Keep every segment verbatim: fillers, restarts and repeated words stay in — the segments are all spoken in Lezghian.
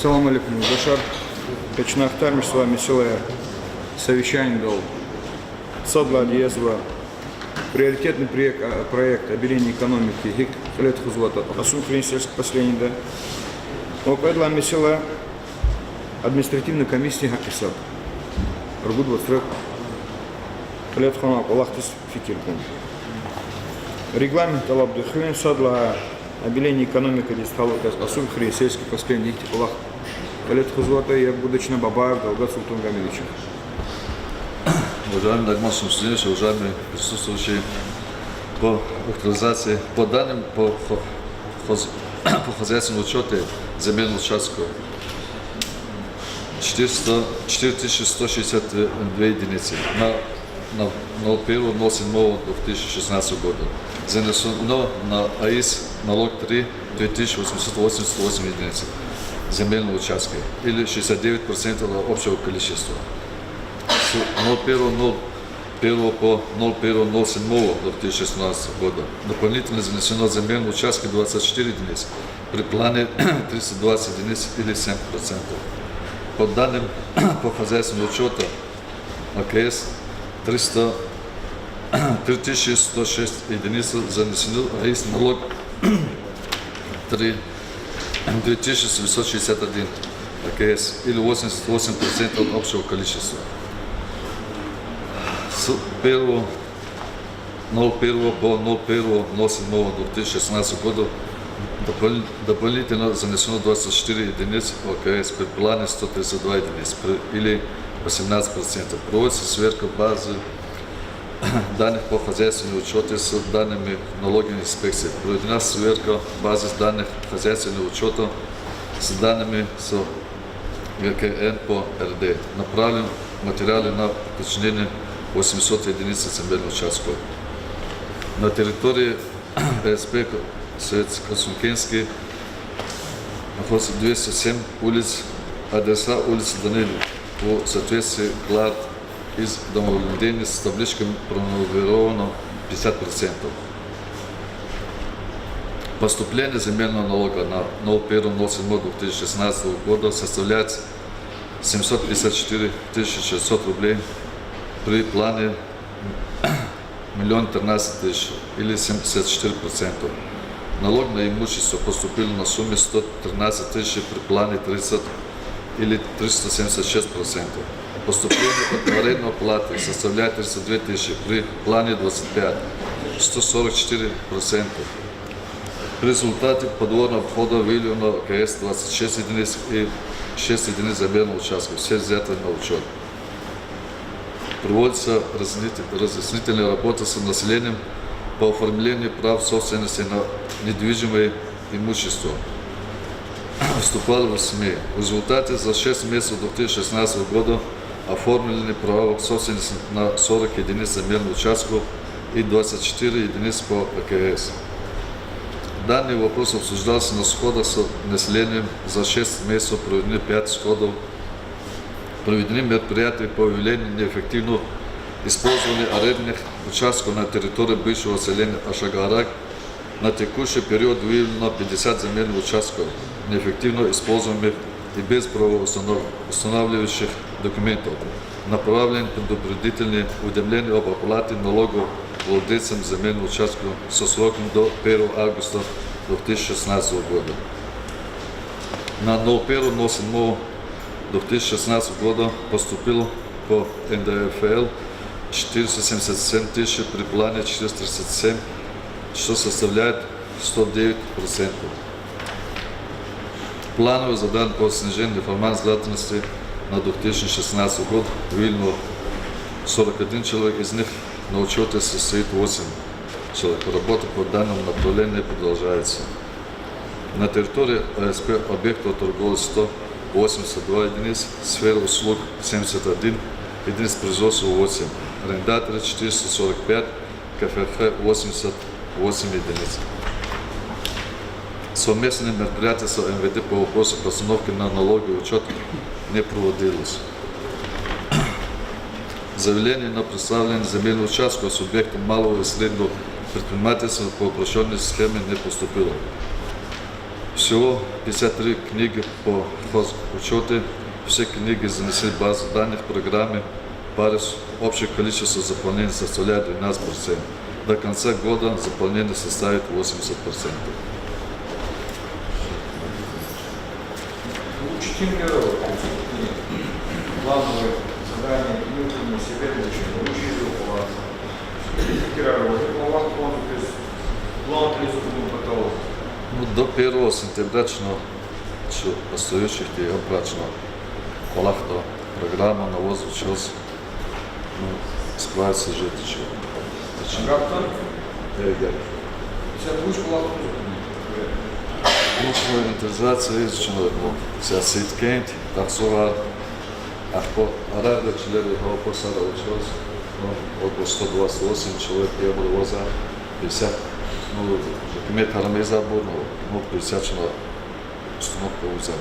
Салам алейкум, юлдашар. Къе чна ахтармишзава месэлаяр совещаниедал. Сад лагьайди язва приоритетный проект, а, проект обеления экономики гьикӀ кьиле тухузватӀа Кьасумхуьруьн сельское поселениеда. Ва кьвед лагьай месэла административный комиссия гьакъисаб. Ругуд вацра кьиле тухвана кӀвалахдиз фикир гун. Регламент тӀалабда хуьн, сад лагьай обеление экономикадиз талукь яз Кьасумхуьруьн сельский поселениеда ихьтин кӀвалах кьиле тухузватӀа, яб гуда чна Бабаев Далгат Султангамидовича. Уважаемый Нагман Шамсудинович, уважаемые присутствующие, по актуализации, по данным по хо-, хоз-, по хозяйственному учёту земельного участка четыреста, четыре тысячи сто шестьдесят две единицы на, на ноль первого ноль седьмого две тысячи шестнадцатого года. Занесено на АИС налог три две тысячи восемьсот восемьдесят восемь единиц земельного участка, или шестьдесят девять процентов от общего количества. С ноль первого ноль первого по ноль первого ноль седьмого две тысячи шестнадцатого года дополнительно занесено земельного участка двадцать четыре единиц, при плане триста двадцать единиц или семь процентов. По данным по хозяйственному учёту АКС триста, три тысячи сто шесть единиц занесено, а есть налог три, две тысячи семьсот шестьдесят один АКС, или восемьдесят восемь процентов от общего количества. С первого ноль первого по ноль первого ноль седьмого две тысячи шестнадцатого года допол-, дополнительно занесено двадцать четыре единиц АКС при плане сто тридцать два единиц, при-, или восемнадцать процентов. Проводится сверка базы данных по хозяйственному учёту с данными налоговой инспекции. Проведена сверка базы данных хозяйственного учёта с данными с ГКН по РД. Направлены материалы на уточнение восемьсот единиц земельного участка. На территории СП Совет Касумкенский находится двести семь улиц, адреса улиц даны в соответствии клад из домовладений с табличками пронумеровано пятьдесят процентов. Поступление земельного налога на ноль первого ноль седьмого две тысячи шестнадцатого года составляет семьсот пятьдесят четыре тысячи шестьсот рублей при плане миллион тринадцать тысяч или семьдесят четыре процента. Налог на имущество поступил на сумме сто тринадцать тысяч при плане тридцать или триста семьдесят шесть процентов. Поступление от арендной платы составляет тридцать две тысячи при плане двадцать пять, сто сорок четыре процента. В результате подворного входа выявлено АКС двадцать шесть единиц и шесть единиц земельного участка. Все взяты на учёт. Проводится разъяснитель-, разъяснительная работа с населением по оформлению прав собственности на недвижимое имущество. Вступал в СМИ. В результате за шесть месяцев две тысячи шестнадцатого года оформлены права собственности на сорок единиц земельных участков и двадцать четыре единиц по АКС. Данный вопрос обсуждался на сходах с населением за шесть месяцев, проведены пять сходов, проведены мероприятия по выявлению неэффективного использования арендных участков на территории бывшего селения Ашагарак. На текущий период выявлено пятьдесят земельных участков, неэффективно используемых и без правоустанов-, устанавливающих документов. Направлен предупредительное уведомление об оплате налогов владельцам земельных участков со сроком до первого августа две тысячи шестнадцатого года. На ноль первого ноль седьмого две тысячи шестнадцатого года поступило по НДФЛ четыреста семьдесят семь тысяч при плане четыреста тридцать семь, что составляет сто девять процентов. Плановый задан по снижению неформальной занятости на две тысячи шестнадцатый год выявлено сорок один человек, из них на учёте состоит восемь человек. Работа по данному направлению продолжается. На территории АСП объектов торговли сто восемьдесят два единиц, сфера услуг семьдесят один единиц, производство восемь, арендаторы четыреста сорок пять, КФХ восемьдесят восемь единиц. Совместные мероприятия с МВД по вопросу постановки на налоговый учёт не проводилось. Заявление на предоставление земельного участка субъектам малого и среднего предпринимательства по упрощённой схеме не поступило. В Всего пятьдесят три книги по хозучёту. Все книги занесли в базу данных программы. Парис. Общее количество заполнения составляет двенадцать процентов. До конца года заполнение составит восемьдесят процентов. Учитель мировой, то есть, плановые задания, внутренние, себе, учитель, учитель, план. Фикирар ава, план, то есть, план, то есть, потолок. Ну, до первого сентября чна, чу остающихди абур чна кӀвалахда, программа наваз чаз, ну, складывается же это чё. Агакьтан? Э, я. Исятда вуч кӀвалах? Ну, по инвентаризации из чна, ну, исятда Сыйыткент, Дахсугъар, ахпа арада чилери, ахпа сада учёт, ну, около сто двадцать восемь человек я бур авазва, пятьдесят, ну, уже куьмек тарамиза бур, ну, ну, пятьдесят чна установка авазва.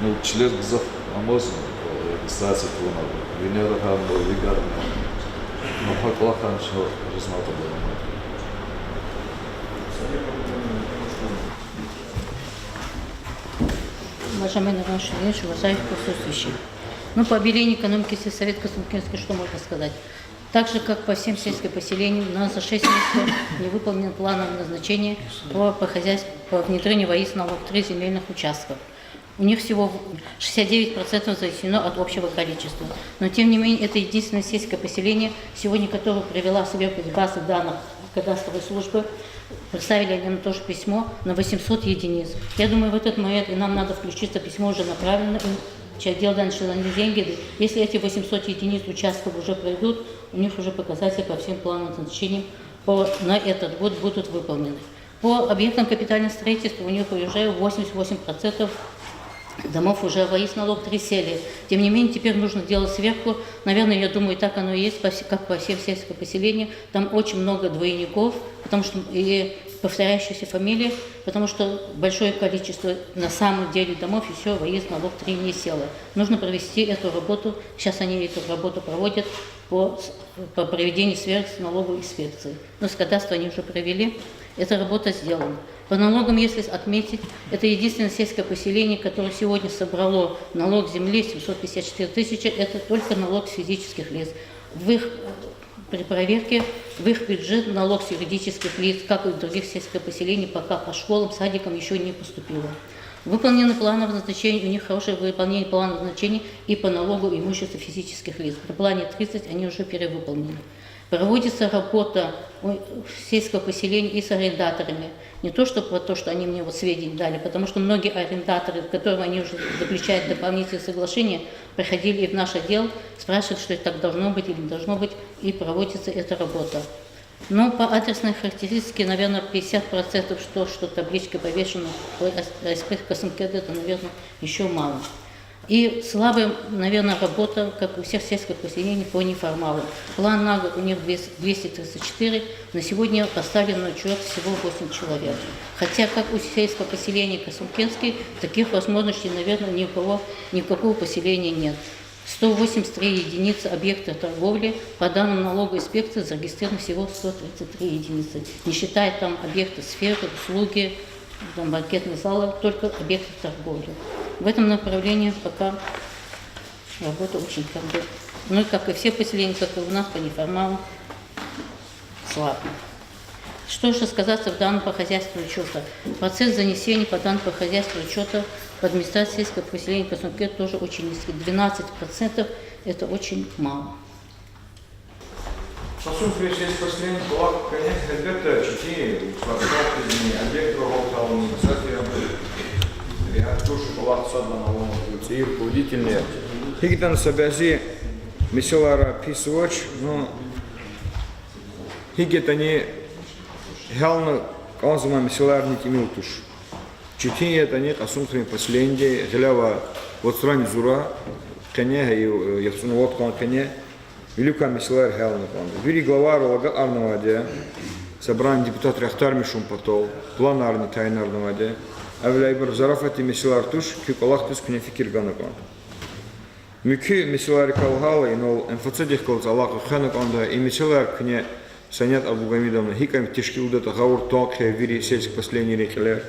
Ну, чилер гзаф амазма, э, регистрация тавуна, Венера гьам, ну, Вигарна, ну, гьа кӀвалахар чна ризмата бур. Уважаемый Нурлан Шамилевич, уважаемые присутствующие. Ну, по обелению экономики сельсовет Касумкентский, что можно сказать? Так же, как по всем сельским поселениям, у нас за шесть месяцев не выполнен план назначения по, по хозяйству, по внедрению в аис налог три земельных участков. У них всего шестьдесят девять процентов занесено от общего количества. Но, тем не менее, это единственное сельское поселение, сегодня которое привела сверху из базы данных кадастровой службы, представили они нам тоже письмо на восемьсот единиц. Я думаю, в этот момент и нам надо включиться, письмо уже направлено, им чи отдел данных занять деньги. Если эти восемьсот единиц участков уже пройдут, у них уже показатели по всем планам назначений по, на этот год будут выполнены. По объектам капитального строительства у них уже восемьдесят восемь процентов домов уже в аис налог три сели. Тем не менее, теперь нужно делать сверку. Наверное, я думаю, так оно и есть, по вс-, как по всем сельским поселениям. Там очень много двойников, потому что и повторяющиеся фамилии, потому что большое количество на самом деле домов еще в аис налог три не село. Нужно провести эту работу, сейчас они эту работу проводят по с-, по проведению сверки с налоговой инспекцией. Но с кадастра они уже провели. Эта работа сделана. По налогам, если отметить, это единственное сельское поселение, которое сегодня собрало налог земли семьсот пятьдесят четыре тысячи, это только налог с физических лиц. В их, э, при проверке в их бюджет налог с юридических лиц, как и в других сельских поселениях, пока по школам, садикам еще не поступило. Выполнены плановые назначения, у них хорошее выполнение плановых назначений и по налогу имущества физических лиц. При плане тридцать они уже перевыполнены. Проводится работа у сельского поселения и с арендаторами. Не то, что про то, что они мне вот сведения дали, потому что многие арендаторы, с которыми они уже заключают дополнительные соглашения, приходили и в наш отдел, спрашивали, что это так должно быть или не должно быть, и проводится эта работа. Но по адресной характеристике, наверное, пятьдесят процентов то, что табличка повешена, ой, ас-, аспект Касымкент, это, наверное, еще мало. И слабая, наверное, работа, как у всех сельских поселений, по неформалу. План на год у них двести, двести тридцать четыре, на сегодня поставлен на учет всего восемь человек. Хотя, как у сельского поселения Касымкентский, таких возможностей, наверное, ни у кого, ни у какого поселения нет. Сто восемьдесят три единицы объектов торговли, по данным налоговой инспекции, зарегистрировано всего сто тридцать три единицы, не считая там объекты сферы, услуги, там, банкетные залы, только объекты торговли. В этом направлении пока работа очень, как бы, ну, как и все поселения, как и у нас, по неформалу, слабо. Что же сказаться в данном по хозяйственному учёту? Процесс занесения по данному по хозяйственному учёту в администрацию сельского поселения Касымкент тоже очень низкий. Двенадцать процентов, это очень мало. Касумское сельское поселение, кӀвалах, конечно, гьелбетда, четин, квартал тизни, объект рогъалтални, кстати, регьят туш, кӀвалах садлагьана авуна, цӀийи руководительни. ГьикӀ ятӀани са бязи месэлаяр пис авач, ну, гьикӀ ятӀани гьялна кӀанзавай месэлаярни тӀимил туш. Четин ятӀани Касумхуьруьн поселениеди гъиле авай вацрани зура къене, гьа и, э, яхцӀурни вад къван къене виликан месэлаяр гьялна кӀанда. Вири главайрал агакьарнавайди я, собраниедин депутатрин ахтармишун патал, планарни тайинарнавайди я. Эвел ибур зарафатдин месэлаяр туш, куь кӀвалахдиз куьне фикир гана кӀанда. Муькуь месэлайрикай лагьайла, инал МФЦ-дихъ галаз алакъа хвена кӀанда, и месэлаяр куьне, Саният Абугьамидовна, гьикӀ ам тешкилдатӀа гъавурда тун хъия вири сельские поселенийрин кьилер.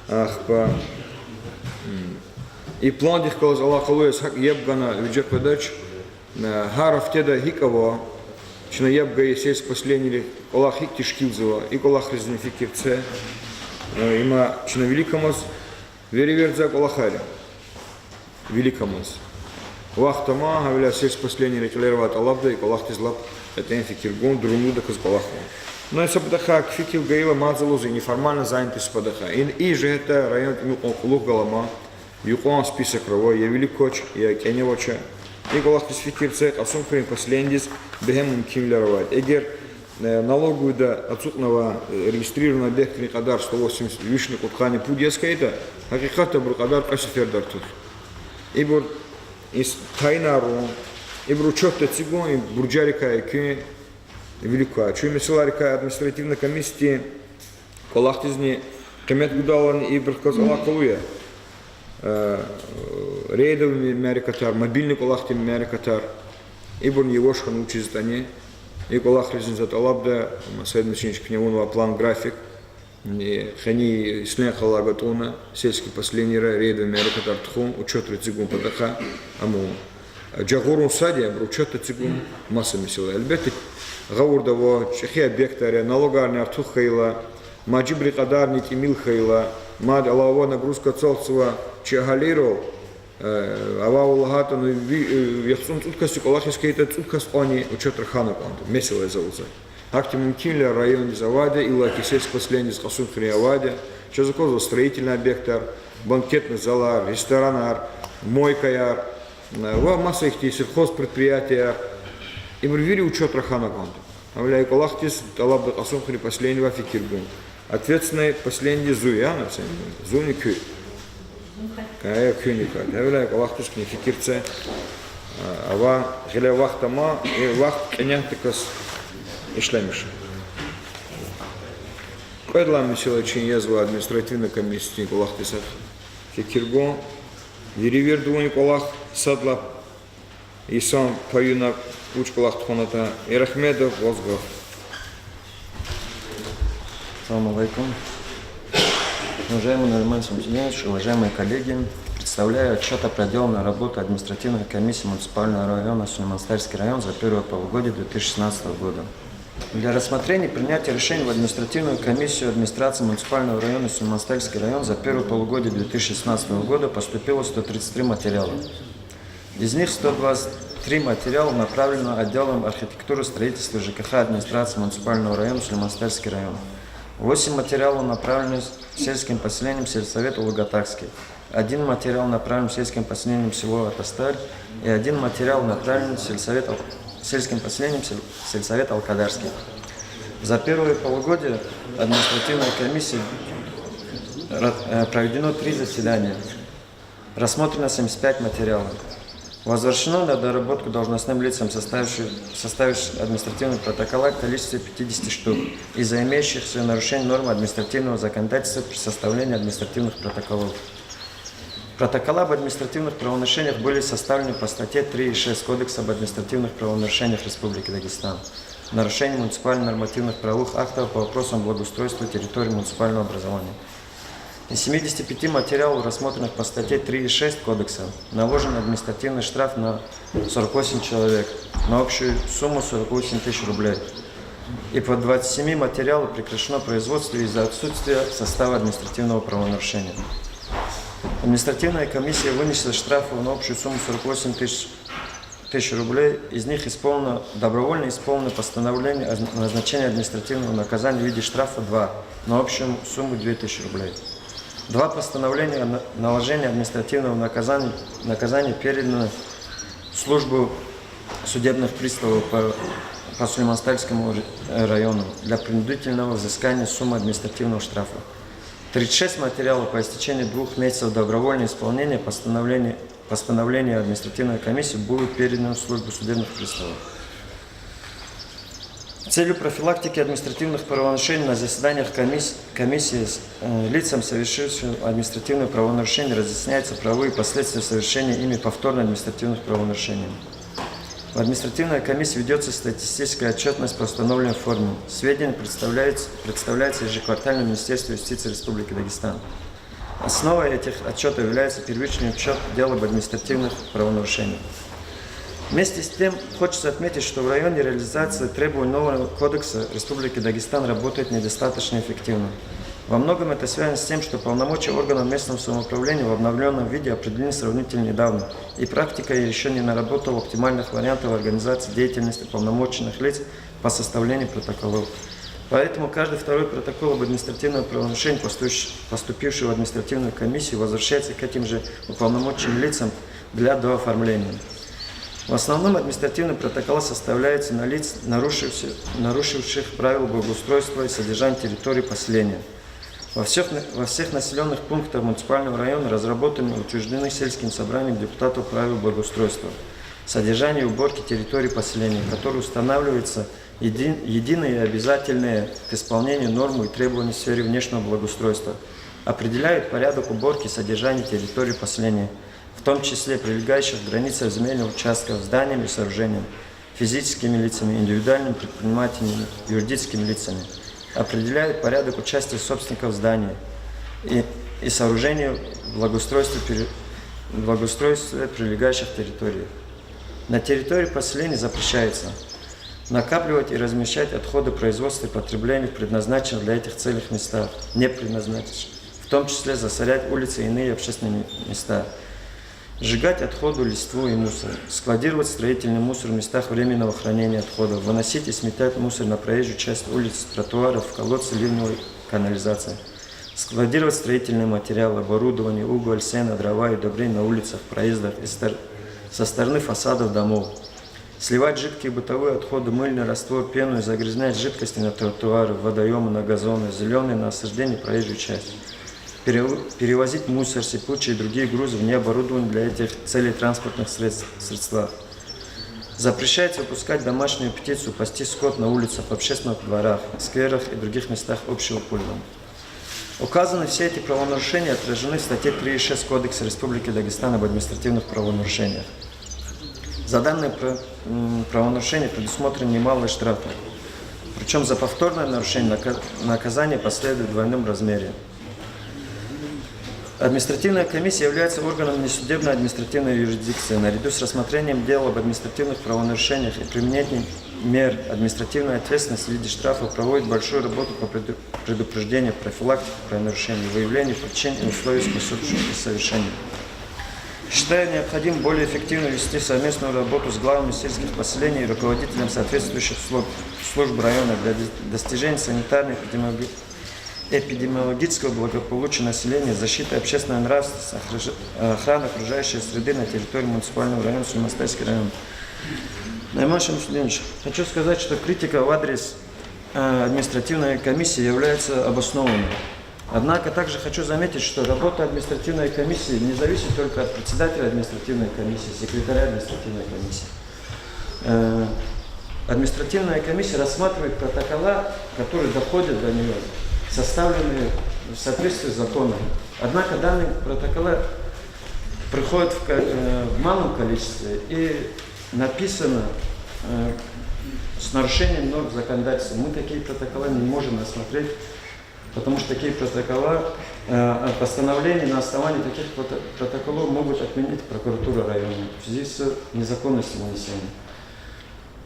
Ахпа и пландихъ галаз алакъалу яз гьакӀ яб гана виже къведач, гьар гьафтеда гьикӀ ава, чна яб гайи сельскопоселенийри кӀвалах гьикӀ тешкилзава, и кӀвалахризни фикир це. Има чна виликамаз, вири верцӀа кӀвалахар я. Виликамаз. Вахт ама, гьавиляй сельскопоселенийри кьиле авай тӀалабда и кӀвалахдиз лап кьетӀен фикир гун, дурумдаказ кӀвалах гун. Ну, са патахъай фикир гайила, мад за лугьузва, неформальная занятость патахъай. И, и жигьетдай район тӀимил кьван кьулухъ галама, юкьван списокра ава, я вилик квач, я кӀане авач. И кӀвалахдиз фикир це, Кьасумхуьруьн поселенидиз бегьем мумкинвилер авайди. Эгер налоговыйда ацукьнавай регистрированный объектрин кьадар сто восемьдесят вишни кьудкъанни пуд яз хьайитӀа, гьакъикъатда абурун кьадар кьве сеферда артух. Ибур тайинарун, ибур учётда эцигун, и буржарикай экуьн вилик квай. Чун месэлайрикай административный комиссиядин кӀвалахдизни къимет гудалани, ибурухъ галаз алакъалу я рейдовый мярекатар, мобильный кӀвалахдин мярекатар. Ибурни яваш хьана вучиз ятӀани. И кӀвалахризни за тӀалабда, ма са месинч куьне авунвай план-график, къенин йисалай гатӀунна сельский поселенийра рейдовый мярекатар тухун, учётра эцигун патахъай, амма жагъурун сад я, абуру учётда эцигун маса месэла. Гьелбетда, гъавурда ава, чӀехи объектрар я, налогарни артух хьайила, мажибурун кьадарни тӀимил хьайила, мад алава нагрузка ацалтзава чи агьалийрал, авайвал лагьайтӀа, ну, яхцӀурни цӀуд касдин кӀвалах яз хьайитӀа, цӀуд кас кьванни учётра хьана кӀанда, месэла я за лугьузвай. Гьахьтин мумкинвилер райондиз авайди я, иллаки сельскопоселенидиз, Кьасумхуьруьн авайди я. Чаз аквазва строительный объектрар, банкетный залар, ресторанар, мойкаяр, ва маса ихьтин сельхозпредприятияр. Ибур вири учётра хьана кӀанда. Гьавиляй и кӀвалахдиз тӀалабда Кьасумхуьруьн поселенидивай фикир гун. Ответственный поселениедин зун я, зунни куьн. Куьнни квай. Гьавиляй и кӀвалахдиз куьне фикир це. Ава гъиле вахт ама, и вахт кьинягъдаказ ишлемиш. Кьвед лагьай месэла чи язва административный комиссиядин кӀвалахдиз фикир гун. Вири виридавай и кӀвалах сад лап йисан паюна вуч кӀвалах тухванатӀа. Эрахмедов Вазгъаф. Салам алейкум. Уважаемый Нариман Шамсудинович, уважаемые коллеги, представляю отчёт о проделанной работе административной комиссии муниципального района Сулейман-Стальский район за первое полугодие две тысячи шестнадцатого года. Для рассмотрения и принятия решений в административную комиссию администрации муниципального района Сулейман-Стальский район за первое полугодие две тысячи шестнадцатого года поступило сто тридцать три материала. Из них сто двадцать три материала направлено отделом архитектуры, строительства, ЖКХ администрации муниципального района Сулейман-Стальский район. Восемь материалов направлены сельским поселением сельсовет Улугатакский. Один материал направлен сельским поселением село Атасталь и один материал направлен сельсовет Ал-, сельским поселением сел-, сельсовет Алкадарский. За первое полугодие административной комиссией ра-, э, проведено три заседания. Рассмотрено семьдесят пять материалов. Возвращено на доработку должностным лицам, составивши-, составившим административные протокола, в количестве пятидесяти штук из-за имеющихся нарушений норм административного законодательства при составлении административных протоколов. Протоколы об административных правонарушениях были составлены по статье три и шесть Кодекса об административных правонарушениях Республики Дагестан. Нарушение муниципально-нормативных правовых актов по вопросам благоустройства территории муниципального образования. Из семидесяти пяти материалов, рассмотренных по статье три и шесть Кодекса, наложен административный штраф на сорок восемь человек на общую сумму сорок восемь тысяч рублей. И по двадцати семи материалам прекращено производство из-за отсутствия состава административного правонарушения. Административная комиссия вынесла штрафов на общую сумму сорок восемь тысяч, тысяч рублей, из них исполнено, добровольно исполнено постановление о назначении административного наказания в виде штрафа два на общую сумму две тысячи рублей. Два постановления о на-, наложении административного наказания, наказания переданы в службу судебных приставов по, по Сулейман-Стальскому р-, району для принудительного взыскания суммы административного штрафа. Тридцать шесть материалов по истечении двух месяцев добровольного исполнения постановления, постановления административной комиссии будут переданы в службу судебных приставов. С целью профилактики административных правонарушений на заседаниях комис-, комиссии с-, э, лицам, совершившим административное правонарушение, разъясняются правовые последствия совершения ими повторно административных правонарушений. В административной комиссии ведётся статистическая отчётность по установленной форме. Сведения представляются, представляются ежеквартально Министерству юстиции Республики Дагестан. Основой этих отчётов является первичный учёт дел об административных правонарушениях. Вместе с тем, хочется отметить, что в районе реализации требований нового кодекса Республики Дагестан работает недостаточно эффективно. Во многом это связано с тем, что полномочия органов местного самоуправления в обновленном виде определены сравнительно недавно, и практика ещё не наработала оптимальных вариантов организации деятельности полномоченных лиц по составлению протоколов. Поэтому каждый второй протокол об административном правонарушении, постуш-, поступивший в административную комиссию, возвращается к этим же уполномоченным лицам для дооформления. В основном административные протоколы составляются на лиц, нарушивши-, нарушивших правила благоустройства и содержания территории поселения. Во всех на-, во всех населённых пунктах муниципального района разработаны и утверждены сельским собранием депутатов правила благоустройства, содержания и уборки территории поселения, которые устанавливаются еди-, единые и обязательные к исполнению нормы и требований в сфере внешнего благоустройства, определяют порядок уборки и содержания территории поселения, в том числе прилегающих границах земельных участков, зданиями и сооружениями, физическими лицами, индивидуальными предпринимателями, юридическими лицами, определяют порядок участия собственников зданий и, и сооружений в благоустройстве пере-, благоустройстве прилегающих территорий. На территории поселений запрещается накапливать и размещать отходы производства и потребления в предназначенных для этих целей местах, не предназначенных, в том числе засорять улицы и иные общественные места, сжигать отходы, листву и мусор, складировать строительный мусор в местах временного хранения отходов, выносить и сметать мусор на проезжую часть улиц, тротуаров, в колодцы ливневой канализации, складировать строительные материалы, оборудование, уголь, сено, дрова и удобрения на улицах, проездах и стор-, со стороны фасадов домов, сливать жидкие бытовые отходы, мыльный раствор, пену и загрязняющие жидкости на тротуары, в водоёмы, на газоны, зелёные насаждения, проезжую часть, перев-, перевозить мусор, сыпучие и другие грузы в необорудованных для этих целей транспортных средств-, средствах. Запрещается выпускать домашнюю птицу, пасти скот на улицах, в общественных дворах, скверах и других местах общего пользования. Указанные все эти правонарушения отражены в статье три и шесть Кодекса Республики Дагестан об административных правонарушениях. За данные про-, м, правонарушения предусмотрены немалые штрафы. Причём за повторное нарушение нака-, наказание последует в двойном размере. Административная комиссия является органом несудебной административной юрисдикции. Наряду с рассмотрением дел об административных правонарушениях и применением мер административной ответственности в виде штрафа проводит большую работу по преду-, предупреждению, профилактике правонарушений, выявлению причин и условий способствующих их совершению. Считаю необходимым более эффективно вести совместную работу с главами сельских поселений и руководителями соответствующих служб, служб района для дос-, достижения санитарно-эпидемиологи-, эпидемиологического благополучия населения, защиты общественного нравственности, охраж-, охраны окружающей среды на территории муниципального района Сулейман-Стальский район. Найман Шамсудинович, хочу сказать, что критика в адрес, э, административной комиссии является обоснованной. Однако также хочу заметить, что работа административной комиссии не зависит только от председателя административной комиссии, секретаря административной комиссии. Э, административная комиссия рассматривает протокола, которые доходят до неё, составленные в соответствии с законом. Однако данные протоколы приходят в ко-, э, в малом количестве и написано, э, с нарушением норм законодательства. Мы такие протоколы не можем рассмотреть, потому что такие протокола, э, постановления на основании таких прото-, протоколов могут отменить прокуратура района в связи с незаконностью вынесения.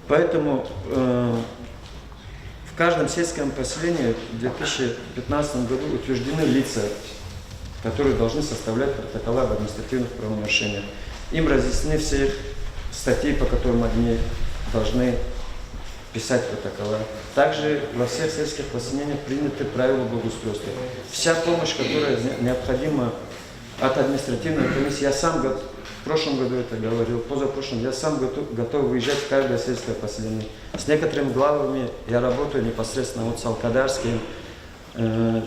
Поэтому, э, в каждом сельском поселении в две тысячи пятнадцатом году утверждены лица, которые должны составлять протоколы об административных правонарушениях. Им разъяснены все их статьи, по которым они должны писать протокола. Также во всех сельских поселениях приняты правила благоустройства. Вся помощь, которая не-, необходима от административной комиссии, я сам гот-, в прошлом году это говорил, позапрошлом, я сам готов, готов выезжать в каждое сельское поселение. С некоторыми главами я работаю непосредственно, вот с Алкадарским, э,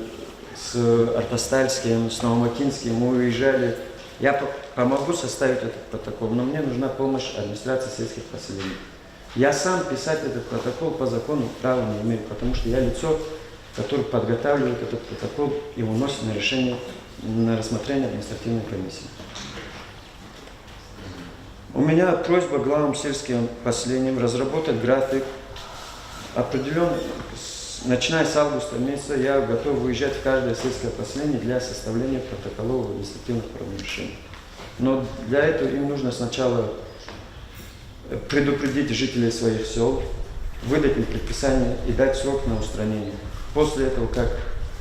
с Артастальским, с Новомакинским мы выезжали. Я по-, помогу составить этот протокол, но мне нужна помощь администрации сельских поселений. Я сам писать этот протокол по закону права не имею, потому что я лицо, которое подготавливает этот протокол и выносит на решение, на рассмотрение административной комиссии. У меня просьба к главам сельским поселениям разработать график, определённый с-, Начиная с августа месяца я готов выезжать в каждое сельское поселение для составления протоколов об административных правонарушениях. Но для этого им нужно сначала предупредить жителей своих сел, выдать им предписание и дать срок на устранение. После этого, как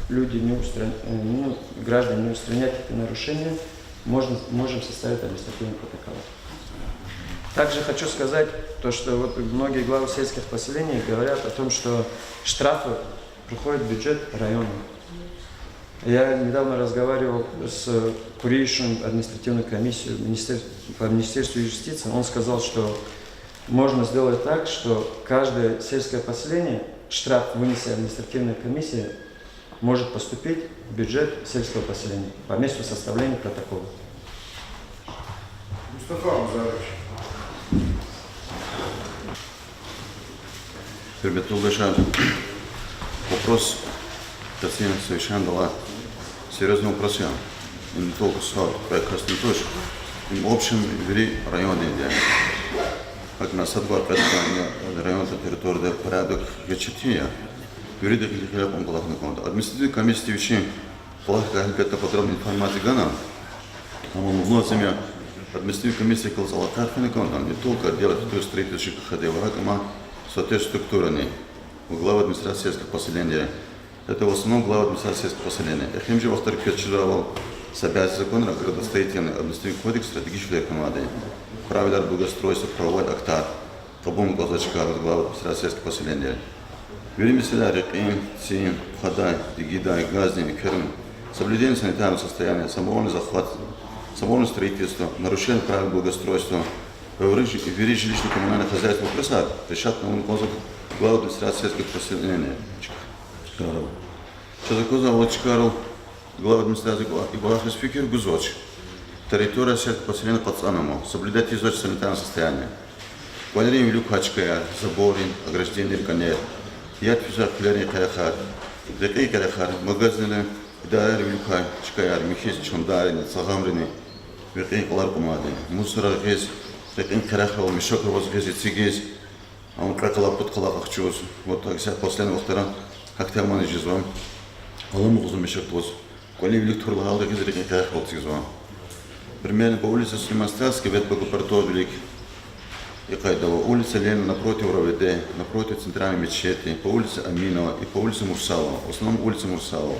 люди не устран- э, ну, граждане не устранят эти нарушения, можно, можем составить административный протокол. Также хочу сказать то, что вот многие главы сельских поселений говорят о том, что штрафы приходят в бюджет района. Я недавно разговаривал с курирующим административную комиссию министер- по Министерству юстиции. Он сказал, что можно сделать так, что каждое сельское поселение, штраф, вынесенный административной комиссией, может поступить в бюджет сельского поселения по месту составления протокола. Мустафа Музарович. Гьуьрметлу юлдашар, вопрос, касни совещанидал, серьёзный вопрос я. Им не только са кьве касдин туш, им в общем вири райондин я. Гьакӏ ман сад-вар кьве районда территорияда порядок четин я. Вирида гьикӏ гьикӏ кьун кӏвалахна кӏанда. Административный комиссия вичин кӏвалахрикай гьелбетда подробный информация гана. Амма лазим я административный комиссиядихъ галаз алакъаяр хьана кӏанда не только отдел строительства ЖКХ-да, гьакӏ амма соответствующие структурани, главы администраций сельских поселений. Это в основном главы администраций сельских поселений. Эхиримжи вахтара квез чизвайвал, са бязи законра, градостроительный, административный кодексра дегиш хьайи кумади, правилар благоустройства, правовой актар кьабулна кӏанзавай чкайриз главы администраций сельских поселений. Вири месэлаяр: рекьин, цин, хъвадай, дигидай, газдин, экверин, соблюдение санитарного состояния, самовольный захват, самовольное строительство, нарушение правил благоустройства, вири жи- вири жилищно-коммунальное хозяйство вопросар решать авуна кӏанзава главы администраций сельских поселений. Чкайрал. Чаз аквазвайвал, чкайрал главы администраций икӏ ва-, икӏ вахиз фикир гузвач. Территория сельского поселения къацӏана ама, соблюдать ийизвач санитарное состояние. КӀвалерин вилик квай чкаяр, заборрин, ограждениейрин кӀанер, яд физвай хъуьлерин къерехар, рекьин къерехар, магазинрин, идарайрин вилик квай чкаяр михьиз, чандаррини, цагъамрини, рекьин къалар кьунвайди, мусорар гъиз, рекьин къерехрал мешокар аваз гъиз эцигиз, ам кьве къалай, пуд къалай къахчуз, вот так вся последний вахтара гьахьтин мани жезва, аламукьзава мешок аваз. КӀвалин вилик тур лагьайла гъиз рекьин къерехрал эцигзава. Примерно по улице Сулейман-Стальский, ветблагоупаковывайвилик, и къайдада, улица Ленина напротив РОВД, напротив центральной мечети, по улице Аминова и по улице Мурсалова, в основном улица Мурсалова.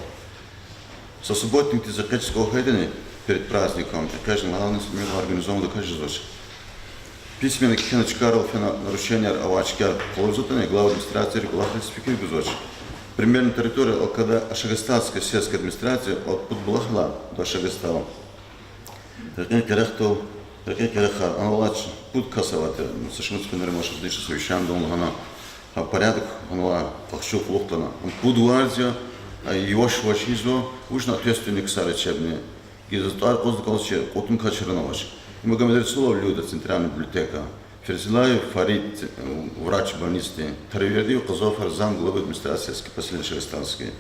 Са субботникдиз экъечӀиз кӀвалахайтӀани перед праздником, экъечӀна лагьайтӀани, организованно кас жезвач. Письменно кхьена чкайрал фена нарушенияр авай чкаяр къалурзаватӀани, глава администрациядин кӀвалахриз фикир гузвач. Примерно территория, когда Ашагастальская сельская администрация, от пуд булахрилай до Ашагастала, рекьин къерехдал, рекьин къерехар, ана алач пуд кас аватӀа, са шумуд къванер машинист совещание авуна лагьана, гьа порядок гьанвай къахчу кьулухъ лагьана, пуд варз я, а, яваш-яваш ийизва, вучна ответственный ксар я чебни. Гила заз тӀвар кьаз галаз чи кьуд кас чрана авач. Магомедрасулова Люда, центральная библиотека, Ферзилаев Фарид, врач больницадин, Таравердиев Къазофар, зам главы администрации сельского поселения Шагастальский.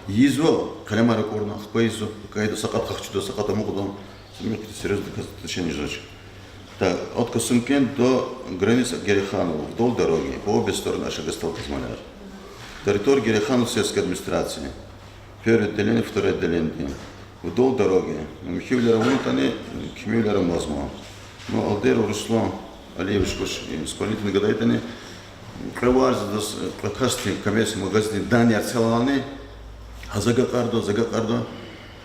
Ийизва, къелемар акӀурна, ахпа ийизва, къайда са кьат къахчуда, са кьат амукьда, са михъи серьёзный отношение жезвач. Так, от Касумкент до границы Гереханова, вдоль дороги, по обе стороны Ашагастал казманар. Территория Гереханова сельской администрации. Первое отделение, второе отделение. Вдоль дороги. Михьивилер авунатӀани, кимивилер амазма. Ну, Алдеров Руслан Алиевич куш, исполнительный гадайтӀани, кьве варз адаз, кьве касдин, коммерческий магазиндин данияр це лагьани, гьа за агакьарда, за агакьарда,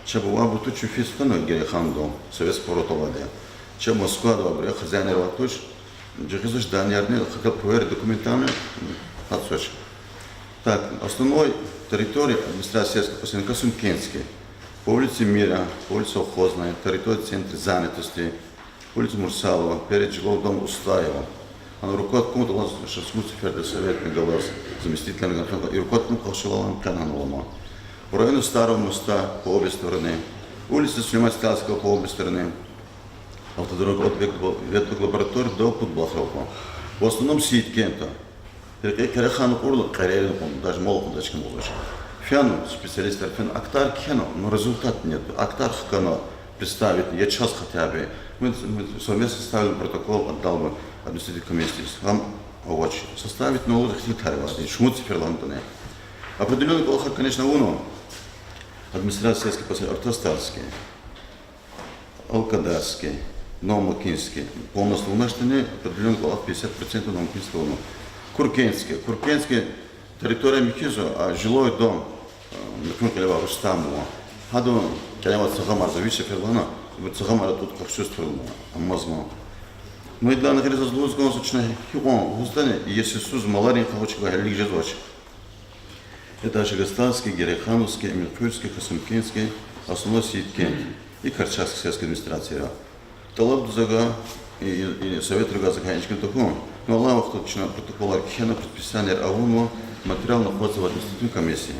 чеб авайбур туш, чун физ хьана Герехановдал, Советский поворот авайди. Чеб Москвада авайбур я, хозяинар авай туш, жагъизвач даниярни, хотел проверить документами, гьатзавач. Так, основной территория администрации сельского поселения Касумкентский. По улице Мира, по улице Совхозной, территория центра занятости, улица Мурсалова, перед жилым домом Устаева. Ана руквад кьунтӀ алаз шумуд сеферда советник галаз, заместитель галаз, и руквад кьунтӀ къахчуналди къене гьанвалма. По району Старого моста по обе стороны, улица Сулейман Стальского по обе стороны. Автодорога от вет-, ветлаборатории до пуд булахрал кьван. В основном Сииткента. Рекьин къерехар кьурла, кьерерин кьун, даже мал кьунач ким лугьузвач. Фена специалистар, фена актар кхьена, но результат нет. Актар хкана, представить, я чаз хотя бы. Мы, мы совместно составили протокол, отдал бы административной комиссии. Гьам Авач, составить налог ихтилатар авайди, шумуд сефер лагьанатӀани. Определённый кӀвалахар, конечно, авунва. Администрация сельских поселений, Артастарский, Алкадарский, Новомакинский. Полностью авуначтӀани, определённый кӀвалах, пятьдесят процентов Новомакинский авунва. Куркенский. Куркенский территория михьизва, а жилой дом, э, муькуьн кьиле авай Рустамова. Гьадан кӀелевай цагъамар за виш сефер лагьана, ибур цагъамар атӀуд къахчуз турлна, амазма. Ну, идалай гъейри заз лугьуз кӀанзава чна гьикьван лугьуздани, иесисуз маларин къавачка гьелелиг жезвач. Это Шагостарский, Герейхановский, Эминхуьрский, Касымкентский, основной Сииткент и Карачаевский сельская администрация. ТӀалаб за гьа, и, и, и советра гьа за гьа инжикӀин тахьун. Ну, алай вахтунда чна протоколар кхьена, предписанияр авунва, материал находится в административной комиссии.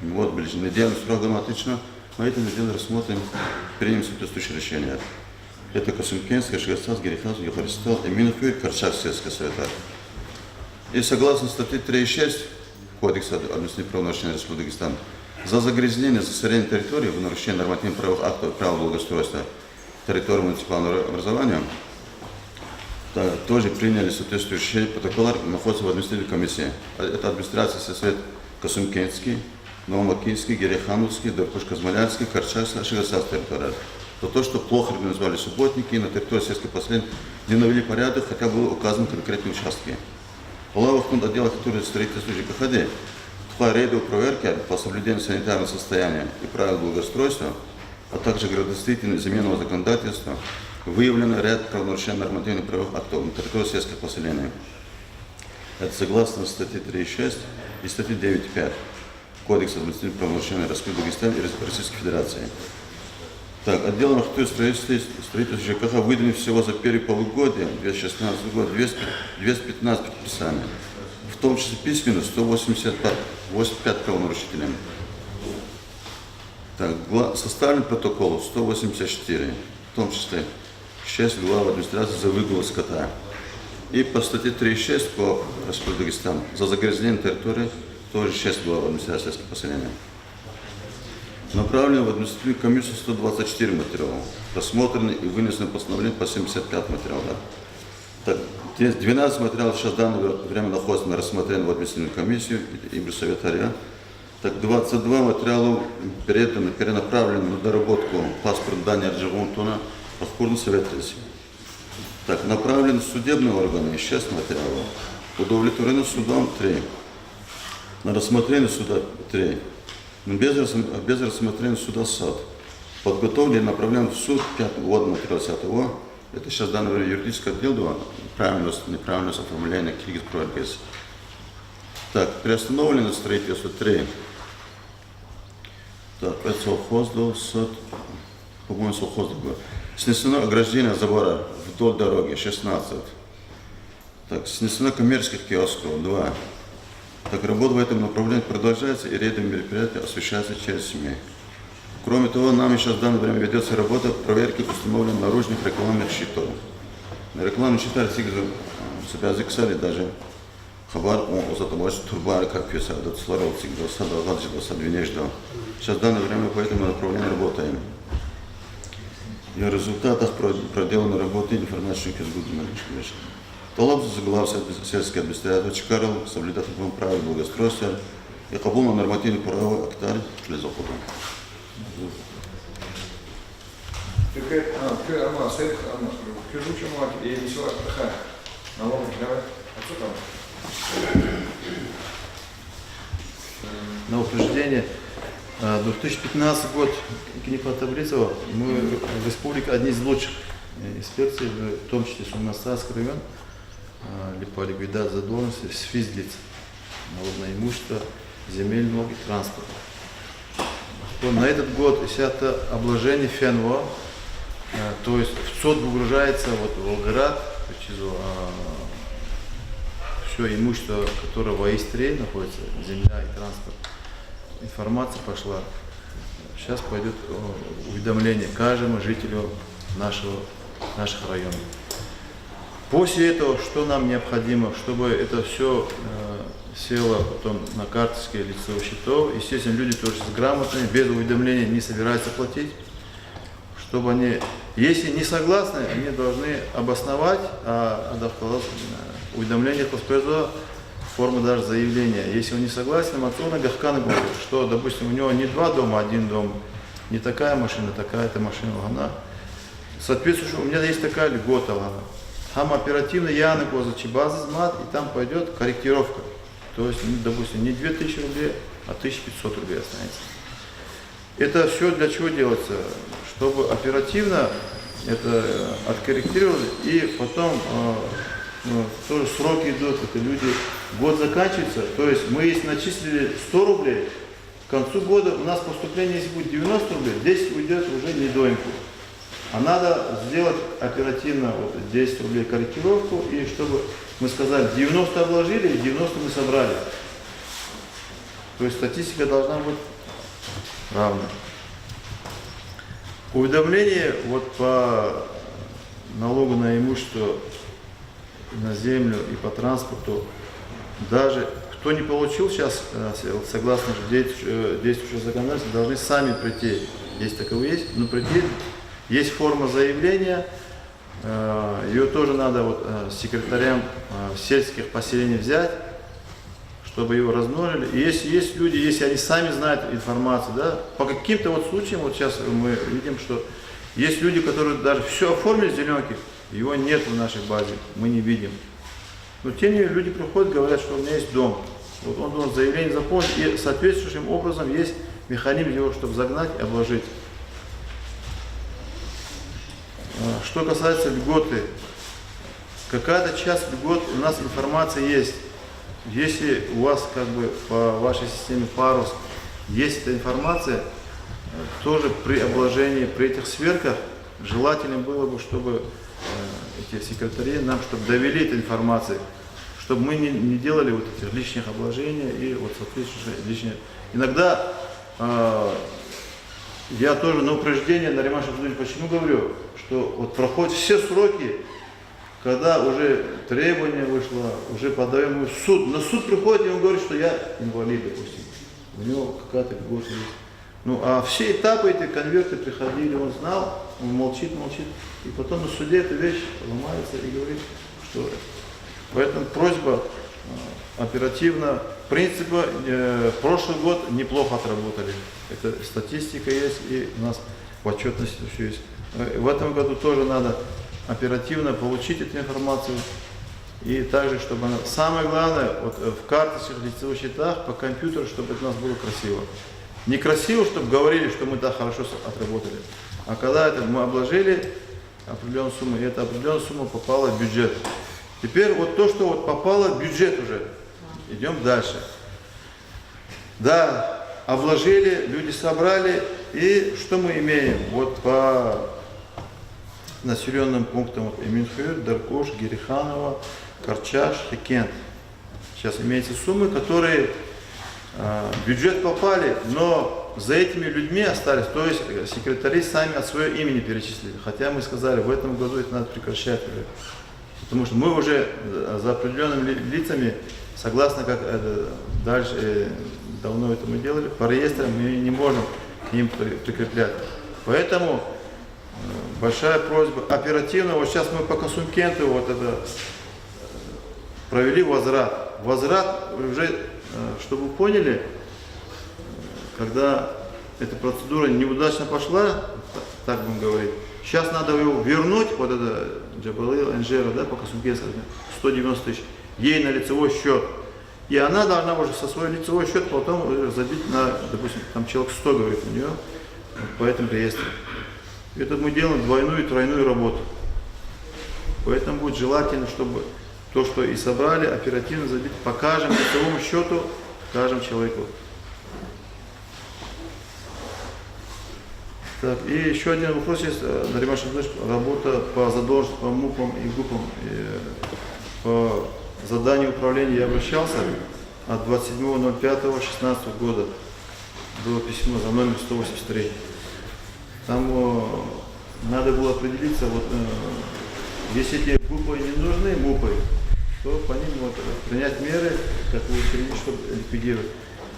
Вот, ближе неделю срок ганвай чна, на этой неделе рассмотрим, примем соответствующее решение. Это Касымкентская, Шагостарская, Герейхановская, Югъористан, Эминхуьр, Карачаевский сельский советар. И согласно статьи три и шесть Кодекса административных правонарушений Республики Дагестан, за загрязнение, засорение территории в нарушении нормативно-правовых актов и правил благоустройства территории муниципального образования, да, тоже приняли соответствующие протоколы, находятся в административной комиссии. А это администрация, сельсовет Касымкентский, Новомакинский, Герейхановский, Даркуш-Казмалярский, Карачаевский, Шагостарский территория. За то, что плохо организовали субботники, на территории сельских поселений не навели порядок, хотя были указаны конкретные участки. Алай вахтунда отдел архитектуры и строительства ЖКХ-да тухвай рейдовые проверки по соблюдению санитарного состояния и правил благоустройства, а также градостроительного и земельного законодательства выявлено ряд правонарушений нормативно-правовых актов на территории сельских поселений. Это согласно статьи три и шесть и статьи девять и пять Кодекса административных правонарушений Республики Дагестан и Рос-, Российской Федерации. Так, отделом архитектуры и строительства, строительства ЖКХ выданы всего за первое полугодие две тысячи шестнадцатого года двести, двести пятнадцать предписаний, в том числе письменно сто восемьдесят пять, восемьдесят пять правонарушителям. Так, гла-, составлено протоколов сто восемьдесят четыре, в том числе шесть глав администрации за выгул скота. И по статье три и шесть КоАП Республики Дагестан за загрязнение территории тоже шесть глав администрации сельских поселений. Направлено в административную комиссию сто двадцать четыре материала. Рассмотрено и вынесено постановление по семьдесят пять материалов. Так, здесь двенадцать материалов сейчас в данное время находится на рассмотрении в административную комиссию и, и в Совет АРИА. Так, двадцать два материала переданы, перенаправлены на доработку паспорта данных Аржигъунтуна, Ахкурна Советриз. Так, направлены в судебные органы шесть материалов. Удовлетворено судом три. На рассмотрение суда три. Но без рассм-, без рассмотрения суда сад. Подготовлен и направлен в суд пять, вот материал десятого. Это сейчас в данное время юридическое отдел два. Правильность, неправильность оформления, килигиз, проверка есть. Так, приостановлено строительство три. Так, это совхоз был, сад, по-моему, совхоз был. Снесено ограждение забора вдоль дороги, шестнадцать. Так, снесено коммерческих киосков, два. Так, работа в этом направлении продолжается, и рейдовые мероприятия осуществляются через СМИ. Кроме того, нами сейчас в данное время ведётся работа проверки установления наружных рекламных щитов. На рекламных щитах эцигзава, э, са бязи ксари даже хабар кьун, озатабач турбарикай квез, ада цларал эцигзава, сад агъад жеда, сад вине жеда. Сейчас в данное время по этому направлению работаем. И о результатах про-, проделанной работы информацию квез гуда, конечно. ТӀалабзава глав сельской администрации чкайрал соблюдать абур правил благоустройства и кьабулнавай нормативно-правовой актар кьилиз акъудун. Теперь, а, теперь, ама, сек-, ама, киржуч, ама, и несла, аха, налог, давай, отсюда. На утверждение. А, две тысячи пятнадцатый год, Кенепа Табризова, мы в республике одни из лучших, э, инспекций, в том числе Сулейман-Стальский район, а, ли-, по ликвидации задолженности с физлиц, налог на имущество, земельный налог и транспорт. Вот на этот год исятда обложение фенва, э, то есть в ЦОД выгружается вот Волгоград, все имущество, которое в Истре находится, земля и транспорт. Информация пошла. Сейчас пойдет, э, уведомление каждому жителю нашего, наших районов. После этого, что нам необходимо, чтобы это все, э, село потом на карточке лицевых счетов? Естественно, люди тоже грамотные, без уведомления не собираются платить. Чтобы они, если не согласны, они должны обосновать, а, а, Уведомление къаспезва, форма даже заявления. Если он не согласен, ацӀурна гахкана гуз, что, допустим, у него не два дома, а один дом, не такая машина, такая-то машина, лагьана. Соответствующая, у меня есть такая льгота, лагьана. Гьам оперативно яна гузва чи базадиз мад, и там пойдёт корректировка. То есть, ну, допустим, не две тысячи рублей, а тысяча пятьсот рублей останется. Это всё для чего делается? Чтобы оперативно это, э, откорректировали, и потом, э, ну, тоже сроки идут, это люди, год заканчивается, то есть мы, если начислили сто рублей, к концу года у нас поступление, если будет девяносто рублей, десять уйдёт уже недоимку. А надо сделать оперативно вот десять рублей корректировку, и чтобы мы сказали, девяносто обложили, и девяносто мы собрали. То есть статистика должна быть равной. Уведомление вот по налогу на имущество, на землю и по транспорту, даже кто не получил сейчас, э, с-, согласно же действующ-, э, действующего законодательства, должны сами прийти, если таковые есть, ну, прийти, есть форма заявления, э, её тоже надо вот, э, секретарям, э, сельских поселений взять, чтобы его размножили. И если есть люди, если они сами знают информацию, да, по каким-то вот случаям, вот сейчас мы видим, что есть люди, которые даже всё оформили, зелёнки, его нет в нашей базе, мы не видим. Но тем не менее люди приходят, говорят, что у меня есть дом. Вот он должен заявление заполнить, и соответствующим образом есть механизм его, чтобы загнать и обложить. А, что касается льготы, какая-то часть льгот у нас информация есть. Если у вас как бы по вашей системе парус есть эта информация, э, тоже при обложении, при этих сверках желательно было бы, чтобы, э, эти секретари нам, чтобы довели эту информацию, чтобы мы не, не делали вот этих лишних обложений и вот соответствующих лишних. Иногда, э, я тоже на упреждение, Нариман Шамсудинович, почему говорю, что вот проходят все сроки, когда уже требование вышло, уже подаём в суд, на суд приходит, и он говорит, что я инвалид, допустим. У него какая-то льгота есть. Ну, а все этапы эти, конверты приходили, он знал, он молчит, молчит. И потом на суде эта вещь ломается и говорит, что... Поэтому просьба, э, оперативно. Принципы, э, прошлый год неплохо отработали. Это статистика есть, и у нас в отчётности всё есть. Э, в этом году тоже надо оперативно получить эту информацию. И также, чтобы она, самое главное, вот, э, в карточных лицевых счетах, по компьютеру, чтобы это у нас было красиво. Не красиво, чтобы говорили, что мы так хорошо с-, отработали. А когда это мы обложили определённую сумму, и эта определённая сумма попала в бюджет. Теперь вот то, что вот попало в бюджет уже. Идём дальше. Да, обложили, люди собрали. И что мы имеем? Вот по населённым пунктам, вот Эминхуьр, Даркуш, Гериханово, Карчаш, Хикент. Сейчас имеются суммы, которые, а, в бюджет попали, но за этими людьми остались, то есть, э, секретари сами от своего имени перечислили. Хотя мы сказали, в этом году это надо прекращать уже. Потому что мы уже, э, за определёнными ли-, лицами, согласно как это дальше, э, давно это мы делали, по реестрам мы не можем к ним при-, прикреплять. Поэтому, э, большая просьба оперативно, вот сейчас мы по Касымкенту вот это, э, провели возврат. Возврат уже, э, чтобы вы поняли, когда эта процедура неудачно пошла, так будем говорить, сейчас надо его вернуть, вот это Джабалил Энжера, да, по Касымкенту, сто девяносто тысяч, ей на лицевой счёт. И она должна уже со своего лицевого счёта потом уже забить на, допустим, там человек сто, говорит, у неё по этим реестрам. Это мы делаем двойную и тройную работу. Поэтому будет желательно, чтобы то, что и собрали, оперативно забить по каждому лицевому счёту, каждому человеку. Так, и ещё один вопрос есть, э, Нариман Шамсудинович, работа по задолженности, по мупам и гупам, э, по заданию управления я обращался от двадцать седьмого ноль пятого шестнадцатого года. Было письмо за номер сто восемьдесят три. Там, э, надо было определиться, вот, э, если эти гупы не нужны, мупы, то по ним вот, э, принять меры, как вы учреждений, чтобы ликвидировать.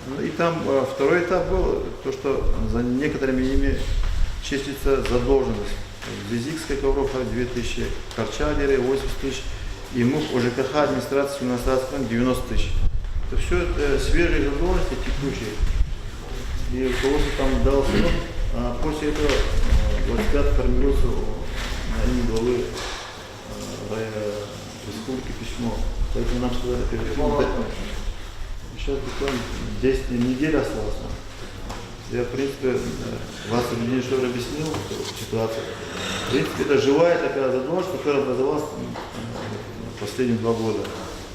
Ну и там, э, второй этап был, то, что за некоторыми ими числится задолженность. Зизикская Ковровка две тысячи, Карча Дере восемьдесят тысяч, И мух ОЖКХ администрации Сулейман-Стальского девяносто тысяч. Это все это свежие задолженности текущие. И руководство там дало срок, а после этого, э, двадцать пятого формируется, о, на имя главы, э, рай-, республики письмо. Поэтому нам сказали оперативно дать. Сейчас буквально десять недель осталось нам. Я, в принципе, э, вас Рубинин Шор объяснил эту ситуацию. В принципе, это живая такая задолженность, которая образовалась, м, последние два года.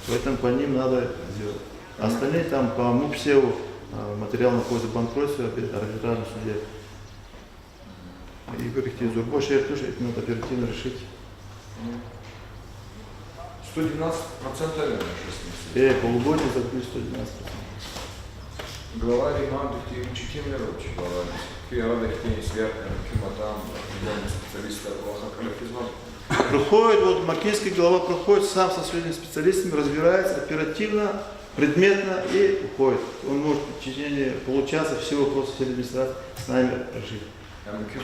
Поэтому по ним надо сделать. Остальные там по МУП-СЭФу, э, материал находится в банкротстве, опять в арбитражном суде. И корректив зурба шей туш, это надо оперативно решить. Сто двенадцать процентов, наверное, что с ним. Э, полугодие закрыли сто двенадцать процентов. Глава ремонта, ты учитель, короче, глава. Ты рада, ты не свят, там, кем там, главный специалист, глава коллектива. Проходит, вот макинский глава проходит сам со своими специалистами, разбирается оперативно, предметно и уходит. Он может в течение получаса все вопросы всей администрации с нами решить.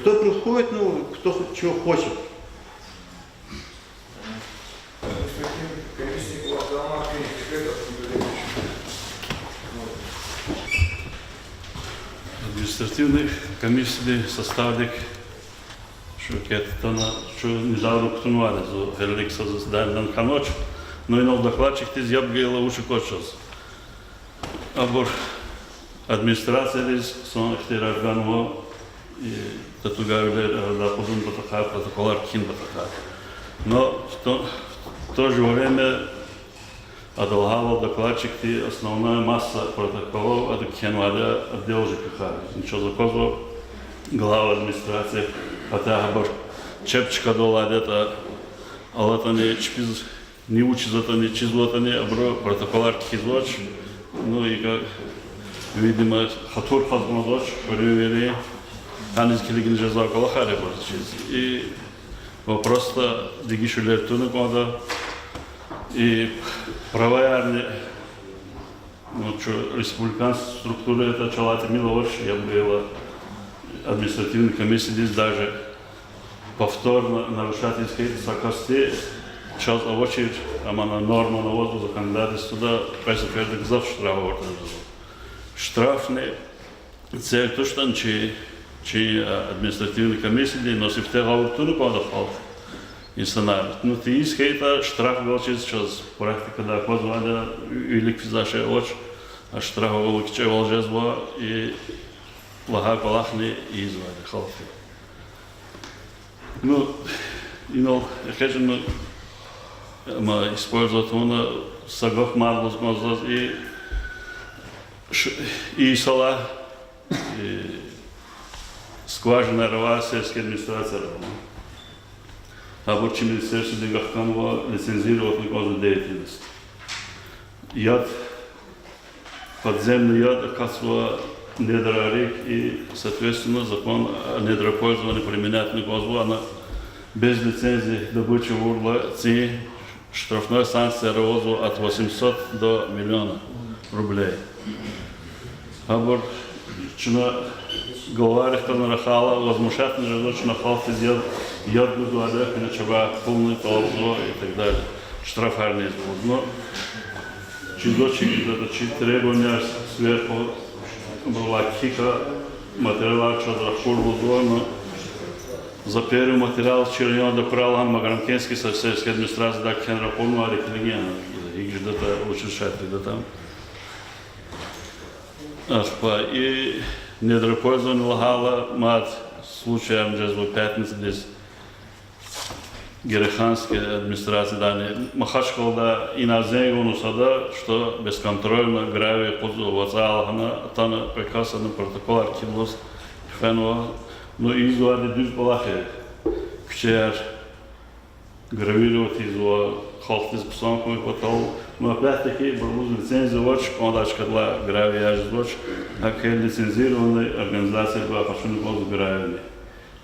Кто приходит, ну, кто хоть чего хочет. Административный комиссиядин составдик чун квез атана, чун недавно кутунвайди я, зун гъилик са заседаниедани хьанвач, но инал докладчикдиз яб гайила вуч аквазвачиз. Абур администрациядиз хъсан ихтияр ганва, и татугавилер арадал акъудун патахъай, протоколар кхьин патахъай. Но в то, в то же время ада лагьайвал, докладчикди основная масса протоколов ада кхьенвайди я отдел ЖКХ. Чаз аквазва глава администрации, гьатта гьабур чеб чкадал алайди ятӀа, алатӀани чпиз ни вучиз атӀани, чизватӀани, абуру протоколар кхьизвач. Ну, и как, видимо, хатур хъвазвач хуьруьнвийри, гьаниз килигна жезвай кӀвалахар я абур чиз. И вопросда дегишвилер туна кӀанда, и праваярни, ну, чу республиканский структура ятӀа чалай тӀимил авач, я бейла административный комиссиядиз даже повторно нарушать ийиз хьайитӀа са касди, чаз авачир, амма нормани авазва законодательствода, кьве сеферда гзаф штраф авуртӀани жезва. Штрафни цель туштӀани чи, чи, а, административный комиссиядин, но сифте гъавурда туна кӀанда халкь, инсанар. Ну, тийиз хьайитӀа, штраф галачиз чаз практикада аквазвайди я, вилик физвай шей авач, а штраф гъавурда кичӀевал жезва, и лагьай кӀвалахни ийизвайди халкьди. Ну, инал экъечӀна, ма использовать авуна, са гаф мад лугьуз кӀанзава заз, и ш-, и йисалай, и скважинаяр авай сельский администрацияр ава. Абур чи министерстводин вахканва, лицензировать авуна кӀанзава деятельность. Яд, подземный яд акатзава недрарик и, соответственно, закон о недропользовании применять авуна кӀанзава, ана без лицензии добыча авурла цин штрафной санкцияяр авазва от восьмисот до миллиона рублей. Абур чна главайрихъ галаз рахайла, возмущаться жезва, чна халкьдиз яд, яд гузвайди я, куьне чавай пулни тӀалабзава и так далее. Штрафарни ийизва. Но чизвач, чизвач, чи требованияр сверху, абурулай кхьихь материалар чаз ракъур лугьузва, но за первый материал чи районда курай лагьана Магарамкентский сельской администрациядилай кхьенвай ракъурни ава, килигин, гьикӀ жедатӀа, вучиз шартӀ жедатӀа. Ахпа и недропользование лагьайла, мад случаярни жезва пятницадиз Гереханский администрациядани, Махачкъалада, ина зенг авуна сада, что бесконтрольно гравий къудзава вацӀай лагьана, атана кьве касдани протоколар кхьиз лугьуз хвенва. Ну, ийизвайди дуьз кӀвалах я, куьчеяр гравировать ийизва, халкьдиз хъсан хьун патал. Ну, опять-таки, ибуруз лицензия авач, кӀандай чкадилай гравий язавач, гьакӀ лицензированный организация гвай къачуна кӀанзава гравийни.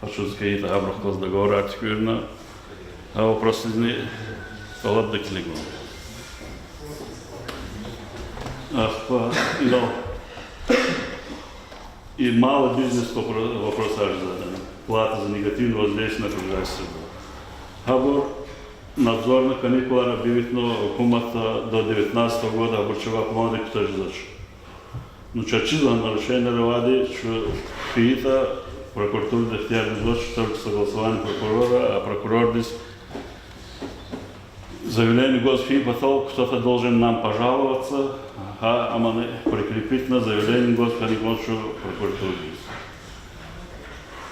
Къачуз хьайитӀа, гьабурухъ галаз договорар туькӀуьрна, гьа вопросдизни тӀалабда килигун. Ахпа инал и малый бизнес вопросар жезвайди я, плата за негативное воздействие на окружающую среду. Гьабур Надзорный каникулар объявитьна гьукуматда до девятнадцатого года, абур чавай пландик кутаз жезвач. Ну, чаз чизва нарушениеяр авайди, чун фейитӀа, прокуратурадиз ихтияр гузвач, только согласование прокурора, а прокурордиз заявление гваз фин патал кто-то должен нам пожаловаться, гьа амни прикрепить на заявление гваз кӀани кӀанзава чун прокуратурадиз.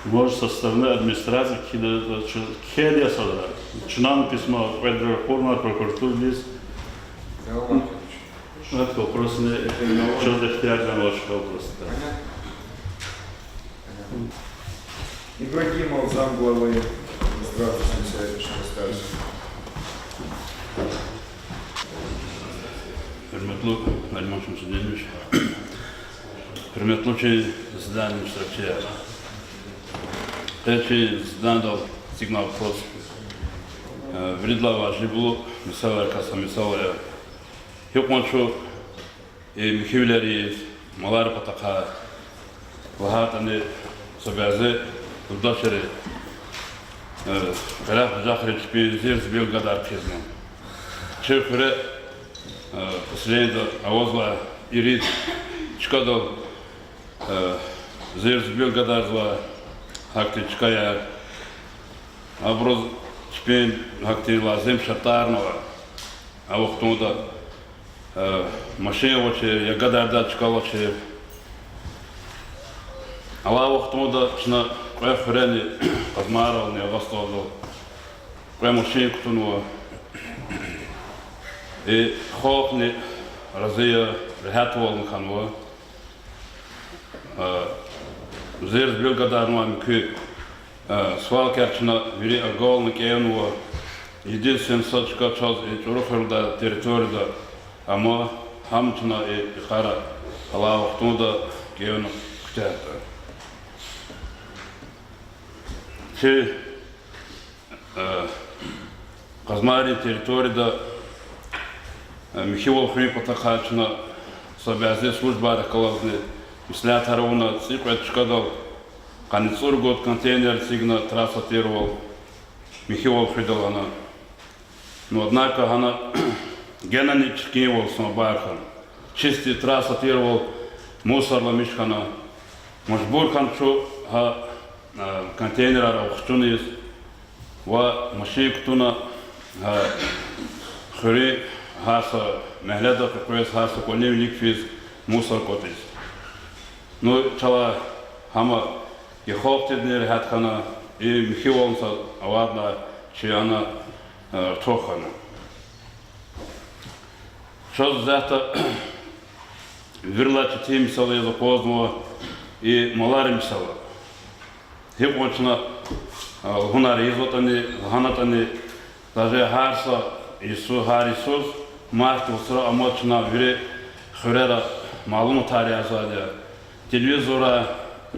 Может, со стороны администрации кхьида, чу-, кхьейди я садра. Чна письмо кьведра ракъурна прокуратурадиз. Этот вопрос не, чаз ихтияр ганвач вопрос, да. Ибрагимов, замглавы администрации Шемсияришинского старосты. Гьуьрметлу Нариман Шамсудинович, гьуьрметлу чи заседаниядин иштиракчияр. Къе чи заседаниедал эцигнавай вопрос, э, виридалай важиблу месэлайрикай са месэла я. Гьикьван чун и михьивилериз, маларин патахъай лагьайтӀани, са бязи юлдашри, э, къерехда жахри чпин зир-зибил гадар хъийизва. Чи хуьре, э, поселениеда авазва ирид чкадал, э, зир-зибил гадарзава, гьахьтин чкаяр. Абуруз чпин гьахьтин лазим шартӀарни ава. А вахтунда, э, машин авачир, я гадардай чка авачир. Алай вахтунда чна кьве хуьрени, Къазмайрални Агъа СтӀалдал, кьве машин кутунва. И халкьни рази я, регьятвални хьанва. Э, зир-зибил гадарнавай муькуь, э, свалкаяр чна вири агална кӀевнава. Единственный са чка чаз и ЧӀурухуьрелай территорияда ама, гьам чна и йикъара алай вахтунда кӀевна куьтягьда. Чи Э, Къазмайрин территорияда, э, михьивал хуьн патахъай чна са бязи службайрихъ галазни меслятар авуна цӀикьвед чкадал къанни цӀуругуд контейнер эцигна трасса тирвал, михьивал хуьдайла ана. Ну, однако гьана генани чиркинвал самобар хьана. Чисти трасса тирвал мусорламиш хьана. Мажбур хьана чун гьа, э, контейнерар ахчуниз ва машин кутуна, гьа, хуьруьн гьар са мягьледа къекъвез, гьар са кӀвалин вилик физ мусор кӀватӀиз. Ну, чалай гьам и халкьдизни регьят хьана, и михьивални са авайдалай чи ана, э, артух хьана. Чаз исятда вирилай четин месэла яз акъвазнава и маларин месэла. Гьикьван чна, а, лугьунар ийизватӀани, лагьанатӀани, даже гьар са йисуз, гьар йисуз, март вацра ама чна вири хуьрера малуматар язавайди я, телевизорра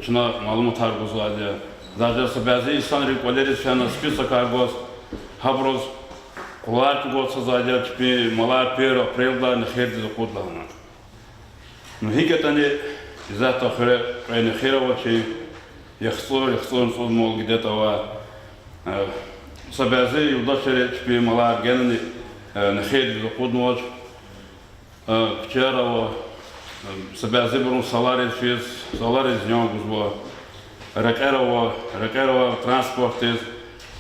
чна малуматар гузвайди я. Даже са бязи инсанри кӀвалериз фена списокар гваз, гьабуруз къулар кӀватӀзавайди я чпин малар первого апрелдилай нехирдиз акъуд лагьана. Ну, гьикӀ ятӀани, исятда хуьре кьве нехир ава чи, яхцӀур, яхцӀурни цӀуд мал гидет ава. Э, са бязи юлдашри чпин малар генани, э, нехирдиз акъуднавач. Э, куьчеяр ава, э, са бязибурун салариз физ, салариз зиян гузва. Рекьер ава, рекьер ава транспортдиз,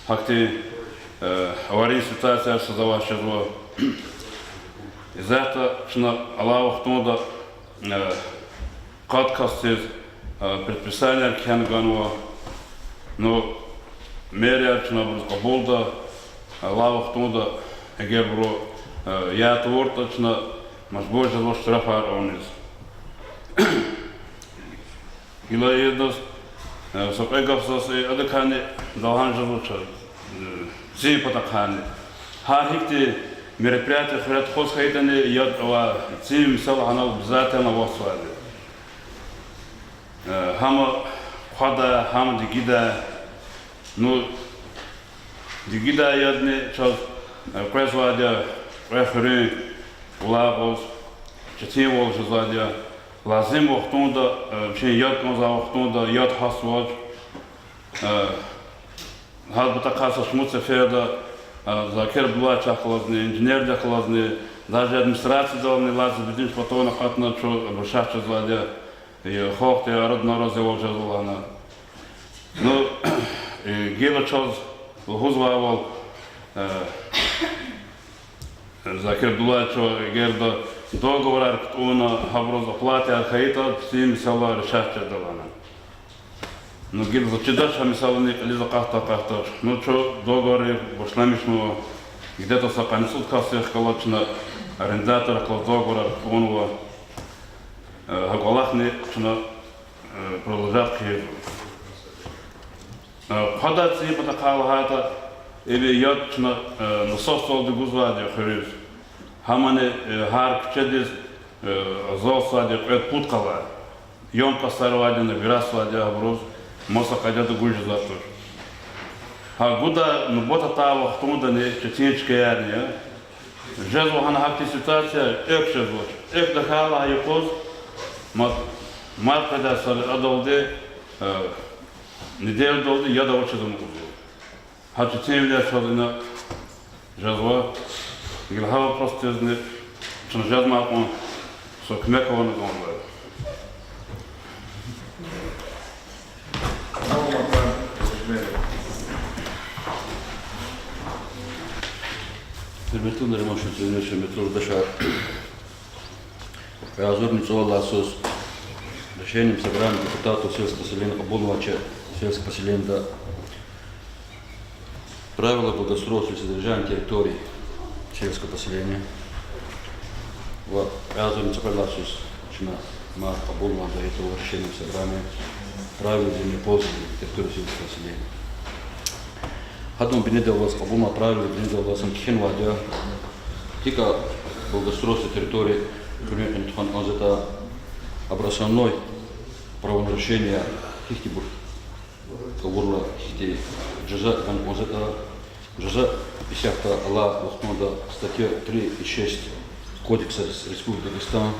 гьахьтин, э, аварийный ситуацияяр са завай жезва. Исятда чна алай вахтунда, э, къад касдиз, э, предписаниеяр кхьена ганва. Ну, мераяр чна абуруз кьабулда, алай вахтунда эгер абуру, э, яд тавуртӀа, чна мажбур жезва штрафар авуниз. Гила идаз, э, са кьве гаф заз, э, адакайни далгьан жезвач, э, цин патахъайни. Гьар гьихьтин мероприятие хуьре тухуз хьайитӀани, яд авай цин месэла гьанал обязательно аватзавайди я. Э, гьам хъвадай, гьам дигидай. Ну, дигидай ядни чаз, э, къвезвайди я кьве хуьруьн кӀвалахиз, четинвал жезвайди я. Лазим вахтунда, э, вичин яд кӀанзавай вахтунда яд гьатзавач. Э, гьа патахъай са шумуд сеферда, А, Закир Абдуллаевичахъ галазни, инженердихъ галазни, даже администрациядални лагьана, бединш патавна акъатна, чун обращаться жезвайди я, э, халкьдин арадал рази авай жезва лагьана. Ну, э, гила чаз лугьузвайвал, э, Закир Абдуллаевич, эгер да договорар кутӀунна, гьабуруз оплатаяр хьайитӀа, ци месэла решать жеда лагьана. Ну, гила заз чидач гьа месэлани, кьилиз акъатда-акъатда. Ну, чун договорар башламишнава, где-то са къанни цӀуд касдихъ галаз чна арендаторрихъ галаз договорар кутӀунва. Э, гьа кӀвалахни чна, э, продолжать хъийизва. Э, хъвадай цӀийи патахъай лагьайтӀа, иви яд чна, э, насосдалди гузвайди я хуьруьз. Гьамани, э, гьар куьчедиз, э, зал сад я, кьвед-пуд къалай. Ёмкостар авайди, набирать ийизвайди я, абуруз маса къайдада гуз жезвайди туш. Гьа гудай нубат атай вахтундани четин чкаярни я. Жезва гьана гьахьтин ситуация, экв жезвач. Экв тахьайла гьа юкъуз мад-, мад къведай са арадалди, э, неделядалди яд авачиз амукьзава. Гьа четинвилер чаз ина жезва. Гила гьа вопросдизни чна жезмай кьван са куьмек авуна кӀанзава. Гьуьрметлу Нариман Шамсудинович, гьуьрметлу юлдашар. Кьве агъзурни цӀувад лагьай йисуз решением собрания депутатов сельского поселения кьабулнавай ча сельского поселениеда правила благоустройства и содержания территорий сельского поселения. Ва кьве агъзурни цӀикьвед лагьай йисуз чна мад кьабулнавай до этого решением собрания правила землепользования на территории сельского поселения. Гьадан бинедаллаз, кьабулнавай правилайрин бинедаллаз ам кхьенвайди я, гьикӀ благоустройство территории хуьруьн къене тухвана кӀанзаватӀа, абурун основной правонарушенияр гьихьтинбур авурла, гьихьтин жаза гана кӀанзаватӀа, жаза исятда алай вахтунда статья три и шесть Кодекса Республики Дагестан,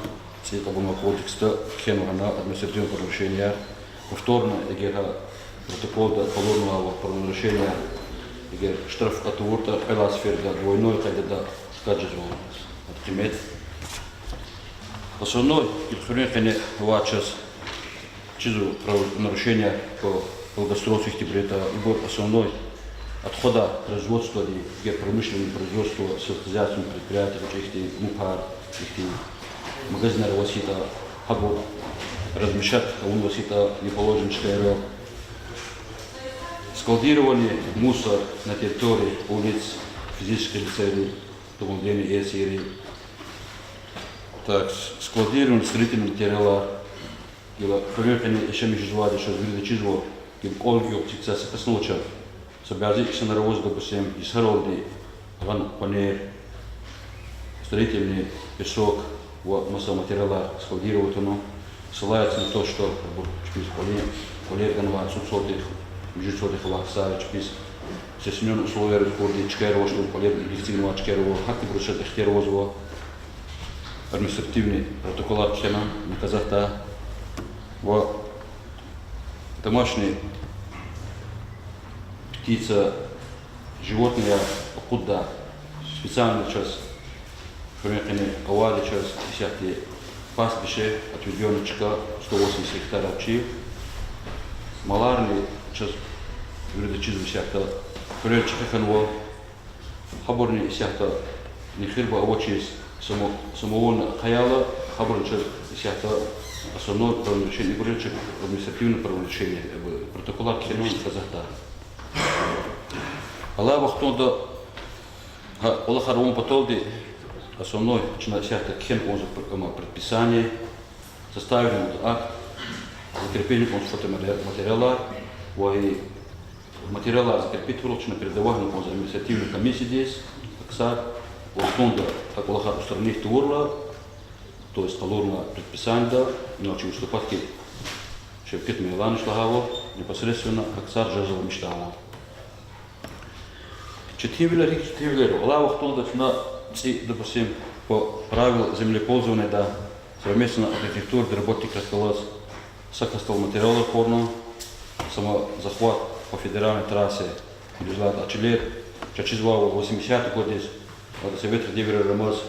цӀийи кьабулнавай кодексда кхьенва гьана административный правонарушенияр, повторно эгер гьа протоколда къалурнавай правонарушенияр, эгер штраф кьатӀуртӀа, кьвед лагьай сеферда двойной къайдада хкаж жезва гьадан къимет. Основной, гила хуьруьн къене авай чаз чизва правонарушения по благоустройству, ихьтинбур ятӀа, ибур основной отходар производстводин, эгер промышленный производство, сельскохозяйственный предприятие, гьа ихьтин мупар, ихьтин магазинар аваз хьайитӀа, гьабур размещать авунваз хьайитӀа неположенный чкайрал. Складирование мусора на территории улиц физических лицейрин, домовладений иесийрин. Так, складирование строительных материалар. Гила хуьруьн къене яшамиш жезвайди чаз вирида чизва, гила кӀвалин югъ цикцаз са касни авачир. Са бязи инсанар аваз, допустим, йисаралди гъана къванер, строительный песок ва маса материалар складировать авуна, ссылается на то, что абур чпиз кӀвалин, кӀвалер ганвай цӀуд сотых, муьжуьд сотых авай ксар чпиз стеснённый условияриз хьурди, чкаяр авачтӀа кӀвалер эцигнавай чкаяр ава, гьахьтинбуруз чаз ихтияр авазва административный протоколар кхьена, наказать ийида. Ва домашний птица, животныеяр акъудда специально чаз хуьруьн къене авайди чаз исятда пастбище, отведённый чка, сто восемьдесят гектар авачир. Маларни чаз вирида чизва исятда, хуьрер чӀехи хьанва. Гьабурни исятда нехирбан авачиз само-, самовольно ахъаяйла, гьабурни чаз исятда основное правонарушение, ибур чаз административное правонарушение, протоколар кхьенва, наказать ийида. Алай вахтунда гьа кӀвалахар авун паталди основной чна исятда кхьена кӀанзава пр-, ама, предписание, составлен акт, закрепить авуна кӀанзава фотоматериалар, ва и материалар закрепить авурла чна передавать авуна кӀанзава административный комиссиядиз, гьа ксар вахтунда гьа кӀвалахар устранить тавурла, то есть къалурна предписаниеда, иначе уступать хьи, Шевкет Меланич лагьайвал, непосредственно гьа ксар жазаламишдайвал. Четинвилер, гьихьтин четинвилер ава? Алай вахтунда чна цӀи, допустим, по правилу землепользования, да, совместно архитектурный работникрихъ галаз са касдал материалар кьурна, самозахват по федеральной трассе, вири лагьайтӀа, чилер, Чаз чизвайвал, восьмидесятый годдиз, ада советрин девирра амаз,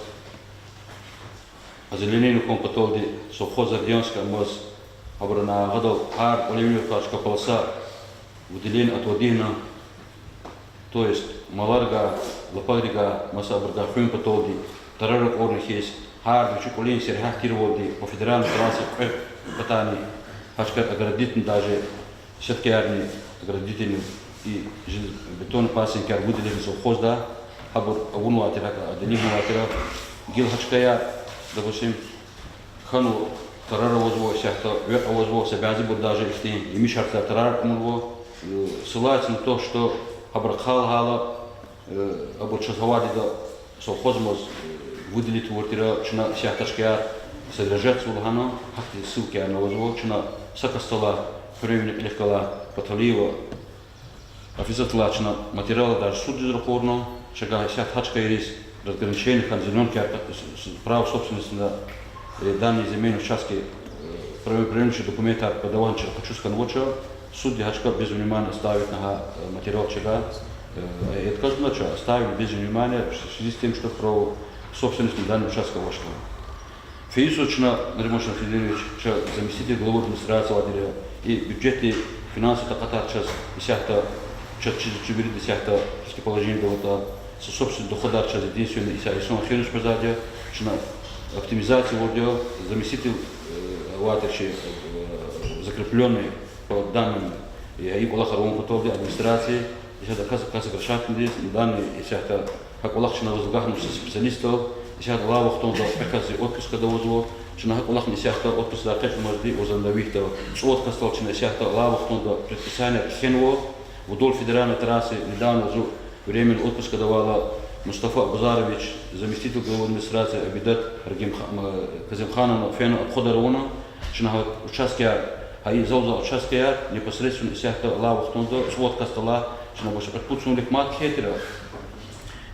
озеленение хьун паталди совхоз Зарделинская амаз, гьабуру агъадал гьар кӀвале виниз квай чка полоса выделение отводить авуна, то есть маларгай, лапаригай, маса абурукай хуьн паталди, тарар акьурна хьиз, гьар вичи кӀвалин сергьят тирвалди по федеральной трассе кьве патани гьа чкаяр оградить авуна, даже сеткаярни, оградительный и железобетонный пасекаяр выделить авуна совхозда, гьабур авунвай тир, гьакӀ отделить авунвай тир. Гила гьа чкаяр, допустим, хьанва, тарар авазва, исятда векь авазва, са бязибур даже ихьтин емишарзавай тарар кьунва, э, ссылается на то, что гьабур хълагьайла, э, абур чаз гьавайди я, совхозмаз, э, выделить авур тир, чна исятда чкаяр содержатьзава лагьана, гьахьтин ссылкаяр авазва, чна са касдалай, хуьруьнвийни кьилихъ галай Паталиева Афизаталай чна материалар даже суддиз ракъурна, чна исятда гьа чкайриз разграничение хьана, зелёнкаяр, право собственности на, э, данные земельные участки, э, правоуправляющие документар подавать чна къачуз хьанвач, судди гьа чка без внимания оставить на гьа, э, материал чна, э, отказывать авуна, оставили без внимания в связи с тем, что право собственности на данный участок авачтӀа. Фейи йисуз чна, Нариман Шамсудинович, чаз заместитель главы администрации авайди я, и бюджетдин финансовый такьатар чаз исятда, чаз чиз, чун вирида исятда ихьтин положениеда аватӀа, са собственный доходар чаз единственный исятда инсан хьиз къвезвайди я, чна оптимизация авурди я, заместитель, э, авайди я чи, э, закреплённый по данным, и кӀвалахар авун паталди администрации, исятда кас, кас грашатниз, данный исятда гьа кӀвалах чна ваз агакьнава са специалистдал, исятда алай вахтунда кьве кас отпускада авазва, чна гьа кӀвалахни исятда отпускдай экъечӀнамазди возобновить авурди я. ЦӀувад касдал чна исятда алай вахтунда предписание кхьенва, вдоль федеральной трассы недавно зун временный отпускада авайла Мустафа Абузарович, заместитель главы администрации Абидат Рагимха-, м, Казимхановна фена обходар авуна, чна гьа участкаяр, гьа и залзавай участкаяр непосредственно исятда алай вахтунда цӀувад касдалай чна башир кьве пуд сувнихъ мад кхьей тир.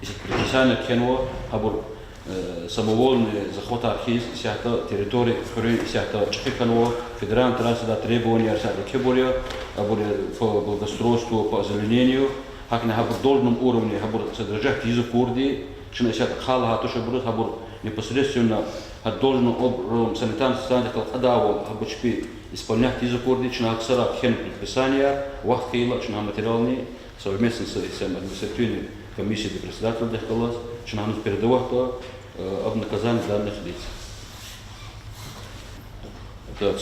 Исятда предписание кхьенва, гьабур, э, самовольный захватар хьиз, исятда территория хуьруьн исятда чӀехи хьанва, федеральный трассадай требованияр исятда кхьейбур я, абур, э, по благоустройству, по озеленению, гьакӀни гьабур в должном уровне, гьабур содержать ийиз акурди, чна исятда хълагьай туш абуруз, гьабур непосредственно гьа должным образом санитарный станциядихъ галаз кьадайвал, гьабур чпи исполнять ийиз акурди, чна гьа ксарай кхьена предписанияр, вахт хьайила чна гьа материални совместно с этим административной комиссиядин председателдихъ галаз чна гьаниз передаватьда, э, об наказание данных лиц. Так,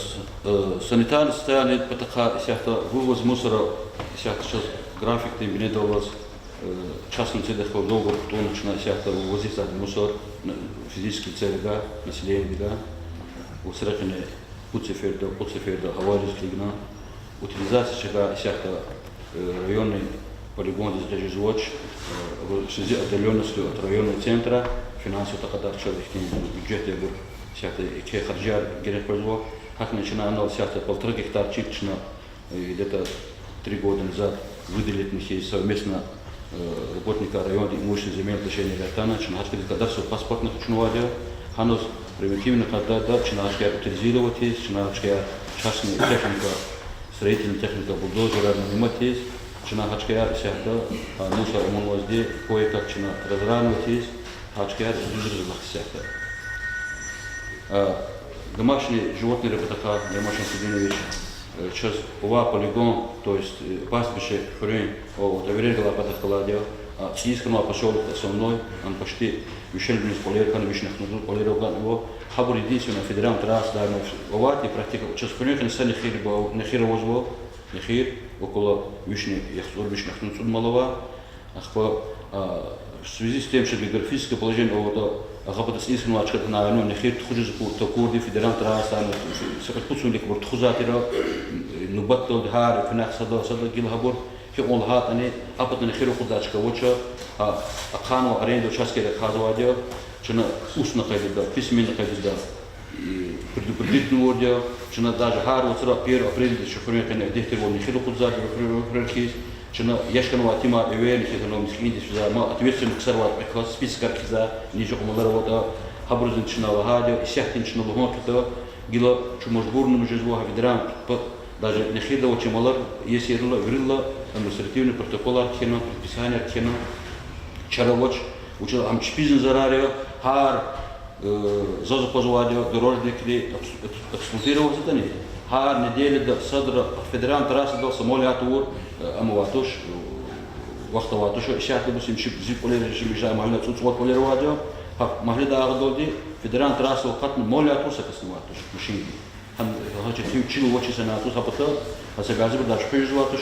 э, санитарное состояние патахъай исятда вывоз мусора, исятда чаз графикдин бинедаллаз, э, частный лицедихъ галаз договор кутӀунна чна исятда вывозить ийизвайди мусор, физический лицейрикай, населениедикай, вацрекьине пуд сеферда, пуд сеферда гьавайриз килигна, утилизация чна исятда, э, районный полигондиз гъиз жезвач, э, в связи с отдалённостью от районного центра, финансовый такьатар чаз ихьтин бюджетдин абур исятда еке харжияр герек къвезва. ГьакӀни чна анал исятда полтора гектар чил чна, э, где-то три года назад выделить авуна хьиз совместно, э, работникар райондин имущественных земельных отношений атана, чна гьа чкадиз кадастровый паспортни къачунвайди я, гьаниз примитивный къайдада чна гьа чкаяр утилизировать ийиз, чна гьа чкаяр частный техника, строительный техника, бульдозерар нанимать ийиз, чна гьа чкаяр исятда, а, мусор авунвайди кое-как чна разравнивать ийиз, гьа чкаяр дуьз ийиз алахъзава исятда. А, домашние животные патахъай, Нариман Шамсудинович, э, чаз авай полигон, то есть, э, пастбище хуьруьн, о, вот, Эверегал патахъ галайди я, а, цӀийиз хьанвай посёлок основной, ан почти вишел виниз кӀвалер хьана, вишни яхцӀурни кӀвалер агакьнава, гьабур единственный федеральный трассадай авайди практика, чаз хуьруьн къене са нехир ба-, нехир авазва, нехир около вишни яхцӀур, вишни яхцӀурни цӀуд мал ава, ахпа, а, в связи с тем, что географическое положение аватӀа, агъа пата цӀийиз хьанвай чкада гьанайни нехир тухуз жез акурди, федеральный трассадай са кьве-пуд сувнихъ абур тухузвай тир, нубатдалди гьар куьнахъ сада, сада гила гьабур, гьикьван лагьайтӀани, а пата нехир акъуддай чка авач, а, ахъайнавай аренда участкаяр ахъайзавайди я, чна устный къайдада, письменный къайдада, и предупредить авурди я, чна даже гьар вацра первого апреля чи хуьруьн къене дегьтервал нехир акъудзавайди я, хуьр-, хуьрер хьиз, чна яш хьанвай итимар эверни хьиз, гьана мискӀиндиз физва, ма ответственный ксар аватӀа, квез спискар кхьизва, нижи кьван малар аватӀа, гьабурузни чна лагьайди я, исятдани чна лугьун хьайитӀа, гила чун мажбурнамуш жезва гьа ведран, п-, даже нехирда авачир малар иесирла, вирилла административный протоколар кхьена, предписанияр кхьена, Чара авач, вучиз ам чпизни зарар я, гьар, э, заз аквазвайди я, дорожникри экс-, экс-, эксплуатировать аватӀани, гьар неделяда садра федеральный трассадал са мал ятӀа авур, э, ам авай туш, э, вахт авай туш, исятда, допустим, чи зи кӀвалер, чи мижа магьледа цӀуд-цӀувад кӀвалер авайди я, гьа магьледа агъадалди федеральный трассадал акъатна мал ятӀа авур са касни авай туш, машинди. Гьа, гьа чи тим чил авачиз санатуз гьа пата, гьа са бязибур даже хуьз жезвай туш,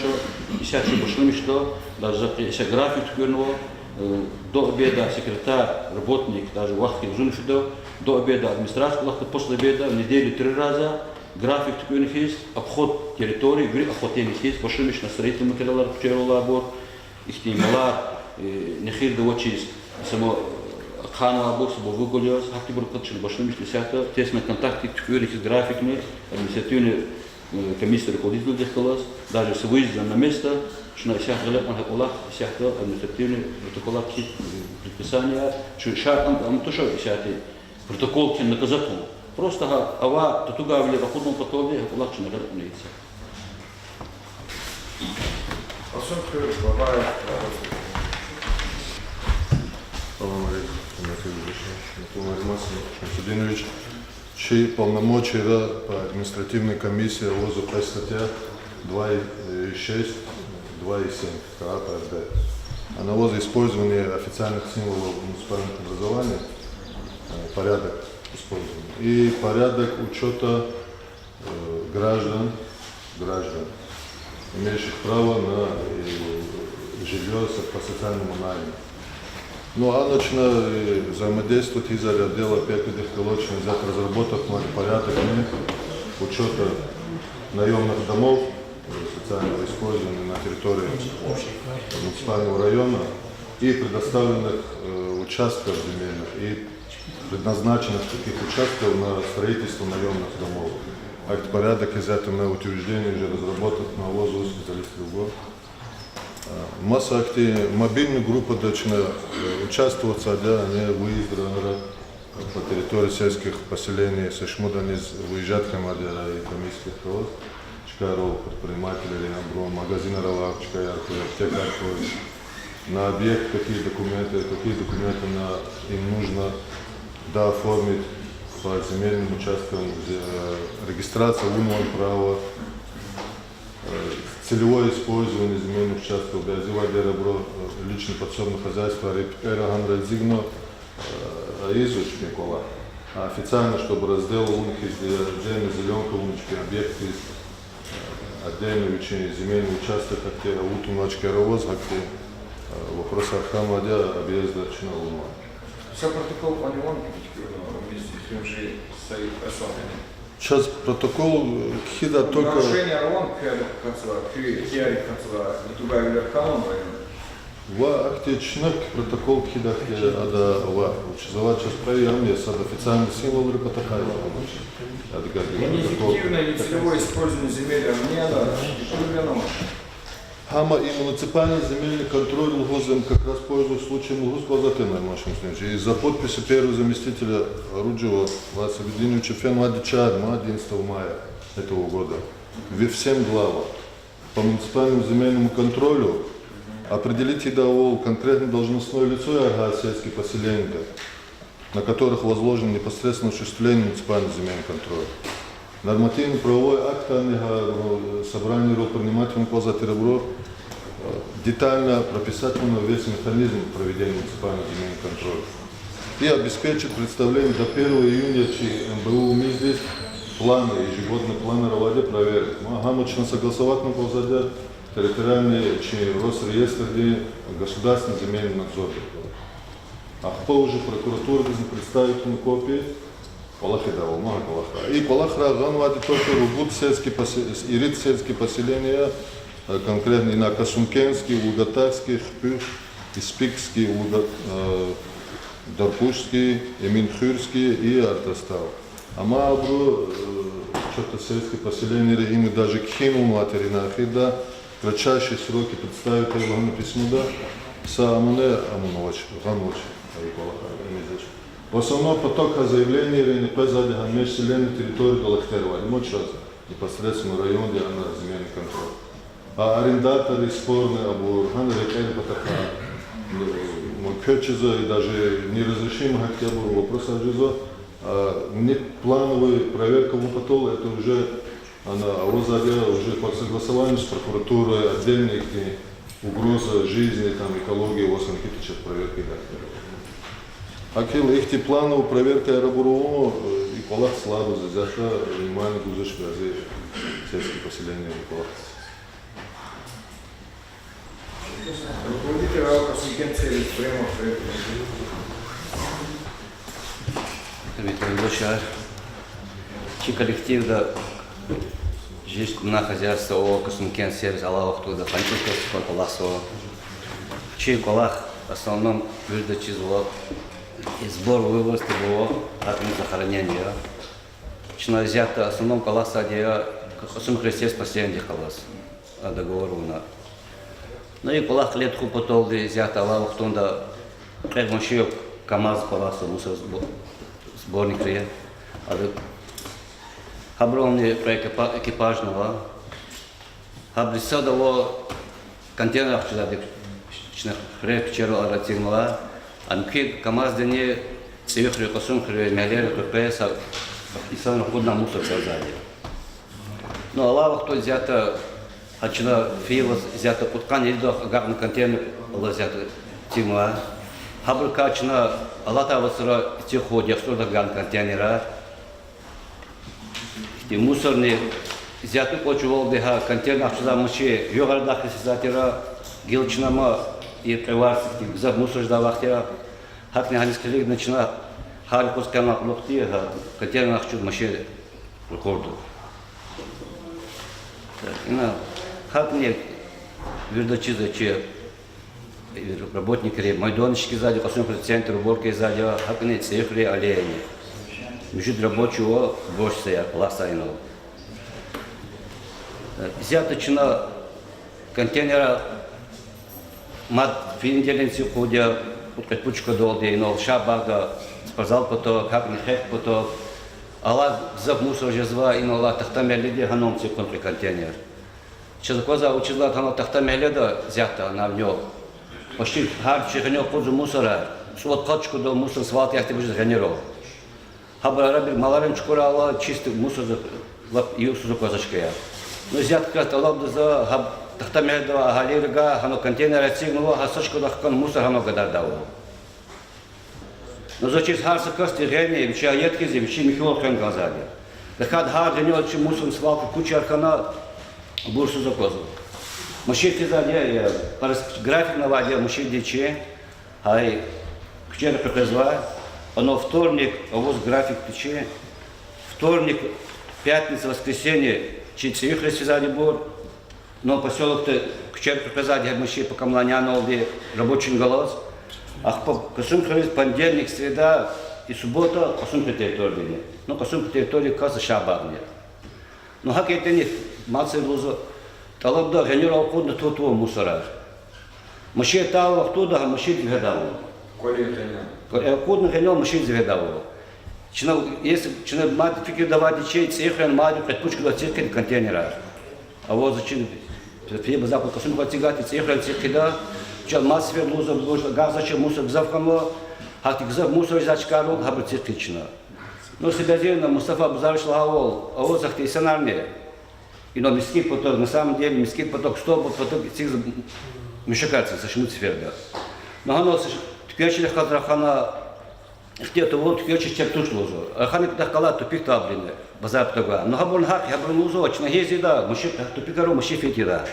исятда чун башламишда, даже за исятда график туькӀуьрнава, э, до обеда секретарь, работник, даже вахт хьиз зун фида, до обеда администрация кӀвалахда, после обеда в неделю три раза график туькӀуьрна хьиз, обход территории, вири охватить хьиз, башламишна строительный материалар куьчейрал алайбур, ихьтин малар, э, нехирда авачиз, са ма, э, ахъайнавайбур, са ма выгул яз, гьахьтинбур кьатӀ чна башламишда исятда, тесно контактдик туькӀуьрна хьиз графикни, административный, э, комиссия руководителдихъ галаз, даже с выездом на место, чна исятда гъиле кьуна гьа кӀвалах, исятда административный протоколар кхьиз, э, предписание, чу шартӀ ам, ам туш исятда протокол кхьин наказать авун. Просто гьа авай татугайвилер акъудун паталди гьа кӀвалах чна гъиле кьуна исятда. Салам алейкум, гьуьрметлу Шамсудинович. Чи полномочияра по административной комиссии авазва кьве статья, два и шесть, два и семь КПД. Ана авазва использование официальных символов муниципальных образований, э, порядок использования и порядок учёта э, граждан, граждан, имеющих право на, э, жильё со-, по социальному найму. Ну, ана чна, э, взаимодействовать ийизвайди отдел опекыдихъ галаз чна исятда разработать авунвайди порядок, э, учёта наёмных домов, э, социального использования на территории муниципального района и предоставленных, э, участков земельных и предназначенных таких участков на строительство наёмных домов. Акт порядок из этого на утверждение уже разработан, на авазва специалист любой. А, маса ахьтин мобильный группада чна, э, участвовать ийизвайди я, ана выездра, ана по территории сельских поселений, са шумуд аниз выезжать хьанвайди я и комиссиядихъ галаз. Чкайрал предпринимателри, абурун магазинар алай чкаяр хьуй, аптекаяр хьуй. На объект какие документы, какие документы на, им нужно дооформить по земельным участкам, зе-, э, регистрация авунвай права, э, целевое использование земельных участков, бязивайди абуру, э, личное подсобное хозяйство, репетера гьанра эцигна, э, а из уж никола. А официально, чтобы раздел авуна хьиз, отдельно зелёнка авуна хьиз, объект из, э, отдельно вичин земельный участок гьахьтин авун авачир аваз, гьахьтин, э, вопрос ахъайнавайди я, объезд чна авунва. Са протокол кьван авани, вместе с тем же Саид Асафовым? Чаз протокол, э, кхьида только... Нарушение авани, куьн катзава, куь ихтияр катзава, итугай вилер калун вайна. Ва ахьтин чна протокол кхьида хьи, ада ава, вучиз ава чаз пай ам я, сад официальный символрин патахъай ава. Ада гьа протокол. Неэффективное, нецелевое использование земель, а мне надо, и тут я на... Гьам и муниципальный земельный контроль лугьуз им как раз пользуясь случаем лугьуз кӀанзаватӀа, Мамашин Сунжи. Из-за подписи первого заместителя Оруджева Василия Вединовича фенвайди чар ма одиннадцатого мая этого года. Ве всем главам. По муниципальному земельному контролю определить ийидайвал конкретно должностное лицо яргъа сельских поселений, на которых возложено непосредственно осуществление муниципального земельного контроля. Нормативно-правовой акт ани гьа, э, собраниерал принимать авун кӀанзаватӀа абуру, э, детально прописать авуна весь механизм проведения муниципального земельного контроля. И обеспечить представление до первого июня чи МБУ миздиз планы, ежегодный планы раваде проверить. Ма гьам чна согласовать авун кӀанзаватӀа территориальный чи Росреестрдин государственный земельный надзор. Ахпа уже прокуратурадизни представить авуна копия, кӀвалах ийидайвал ма гьа кӀвалахра. И кӀвалахра гъанвайди только ругуд сельский посе-, ирид сельский поселения, э, конкретно ина Касумкентский, Улугатахский, Хпуьх, Испикский, Улуга-, э, Даркушский, Эминхуьрский и Артастал. Амма абуру, э, чё-то сельские поселения, им даже кхьин авунвай тир ина эхирда, кратчайшие сроки представить ая лагьана письмода, са амуне амунвач, гъанвач, ай кӀвалахар, им ийизвач. В основном поток заявленийрини къвезвайди гьа межселенный территориядал эхтер авайди, мо чаз, непосредственно районди, ана земельный контроль. А арендаторы спорные абур, гьана рекьерин патахъай, ну, Квез чизва, и даже неразрешимый гьахьтинбур вопросар жезва. А внеплановая проверка авун патал, это уже, она авазва, уже по согласованию с прокуратурой, отдельно ихьтин угроза жизни, там, экологии аваз, гьахьтин чаз проверка ийида. ГьакӀ хьайила ихьтин плановый проверкаяр авурвал, э, и кӀвалахза лабуз исятда внимание гузвач бязи сельский поселенияр и кӀвалахза. Руководитель АО «Касымкент сервис» прямо. Гьуьрметлу юлдашар, чи коллективда жилищно-коммунальное хозяйство ООО «Касымкент сервис» алай вахтунда къанни кӀуьд кас хьана кӀвалахзава. Чи кӀвалах в основном вирида чизва, и сбор-вывоз тибур, а не захоронение. Чна исятда в основном кӀвалахзавайди я Касумхуьруьн сельскохозяйственный галаз, а, договор авуна. Ну и кӀвалах кьиле тухун паталди исятда алай вахтунда кьве машин КамАЗ кӀвалахзава, мусор сбо-, сборникри. Ада гьабурални кьве экипа-, экипажни ава. Гьабуру сад ава контейнер ахчудай, чна хуьрер, куьчерал ара эцигнава. А муькуь КамАЗдини ЦӀийи хуьруьн, Касумхуьруьн мягьлейрин къекъвез са инсанри акъудна мусор кӀанзавайди. Ну, алай вахтунда исятда гьа чна фейила исятда кьудкъанни ирид агакьна контейнер алаз исятда эцигнава. Гьабурукай чна алатай вацра эциг хьуй Дегъустурдай агакьна контейнерар. Ихьтин мусорни исятда кӀвачивалди гьа контейнер ахчудай машин югъ арадахъ хьиз физвай тир, гила чна ма и кьве варз ихьтин гзаф мусор жедай вахт я. ГьакӀни гьаниз килигна чна гьар юкъуз кьенвай кьулухъди гьа контейнер ахчудай машин ракъурда. Так, ина гьакӀни вирида чизва чи работникри майданчик ийизвайди, Касумхуьруьн центр уборка ийизвайди, гьакӀни ЦӀийи хуьруьн аллеяни. Муьжуьд рабочий ава, уборщица я, кӀвалахзавай инал. Исятда чна контейнерар мад финделин эциг хьуй, кьуд-кьуд пуд чкадалди, инал Шагьбагда спортзал патал, гьакӀни Хехк патал. Алай гзаф мусор жезва, инал Тахтамягьледиз гьанал эциг хьун кьве контейнер. Чаз аквазвай, вучиз лагьайтӀа гьанал Тахтамягьледа исятда на в нём почти гьар вичин гъенел акъудзава мусорар, цӀувад-къад чкадал мусорный свалка яхьтинбур жез гъенерал. Гьабур арабур маларин чукурал ала, чистый мусорза лап юсуз аквазвай чкаяр. Ну, исятда как раз тӀалабда за гьаб Тахтамягьледавай агьалийрикай гьанал контейнерар эцигнава, гьа са чкадал хкана мусор гьанал гадардайвал. Ну, заз чиз гьар са касди гъенел вичи еткиз, вичин михьивал хвена кӀанзавайди я. ТахьайтӀа гьар гъенел чи мусорный свалка кучаяр хьана, абур йисуз аквазва. Машин физвайди я, я, графикни авайди я машиндин чи. Гьа и куьчера къекъвезвай, ана вторник аваз графикди чи, вторник, пятница, воскресенье чи ЦӀийи хуьруьз физвайди я абур, ну, посёлокда куьчера къекъвезвайди я машин пакамлани аналди рабочийрин галаз. Ахпа Касумхуьруьз понедельник, среда и суббота Касумхуьруьн территориядини. Ну, Касумхуьруьн территория кас Шагьбагни. Ну, гьакӀ ятӀани мад сефер лугьузва, тӀалабда гъенерал акъудна тун-тун мусорар. Машин атай вахтунда гьа машиндиз вегьидайвал. Э, акъудна гъенел машиндиз вегьидайвал. Чна, если чна мад фикирда авайди чи, ЦӀийи хуьре мад кьве-пуд чкадал эциг хъийида контейнерар. Авазва чи, фейи базарда Касумхуьре эцигайтӀа, ЦӀийи хуьре эциг хъийида. Чаз мад сефер лугьузва, буш агакьзавач, мусор гзаф хьанва. Гьахьтин гзаф мусор жезвай чкайралди гьабур эциг хъийида чна. Ну, Себязинов Мустафа абур вуч лагьайвал, аваз ахьтин инсанарни. Инал мискӀин патав, на самом деле, мискӀин патав, столб патав эцигзава мешокар эцигзава са шумуд сеферда. Ну, гьанал са ш-, туьквенчилихъ галаз рахана, ихтилат авун, туьквенчиз чеб туш лугьузва. Рахана кӀватӀ галай тупикдалди, базар патав гвай. Ну, гьабурни гьакӀ, гьабурни лугьузва, чна гьизва ида, машин, тупикарал машин фейида.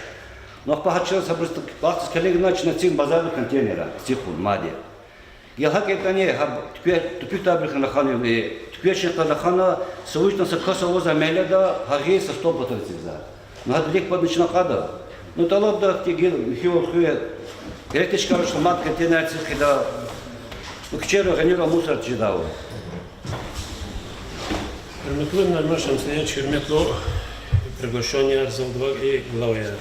Ну, ахпа гьа чаз гьабуруз вахтиз килигна, чна эцигна базарда контейнерар, эциг хьун мад. Гила гьакӀ ятӀани, гьа туькве-, тупикдалбурухъ рахана, э, туьквенчилихъ галаз рахана, са вуч ятӀани са кас авазва мягьледа, гьа гъиз са столб патав эцигзава. Ну, гьада рикӀ пад чна кьада. Ну, тӀалабда хьтин гила михьивал хуьн, герек тушир, короче, мад контейнерар эциг хъийида. Ну, куьчера гъенерал мусор жедайвал. Гьуьрметлу Нурман Шамсудинович, гьуьрметлу приглашённыйяр, залда авай и главаяр.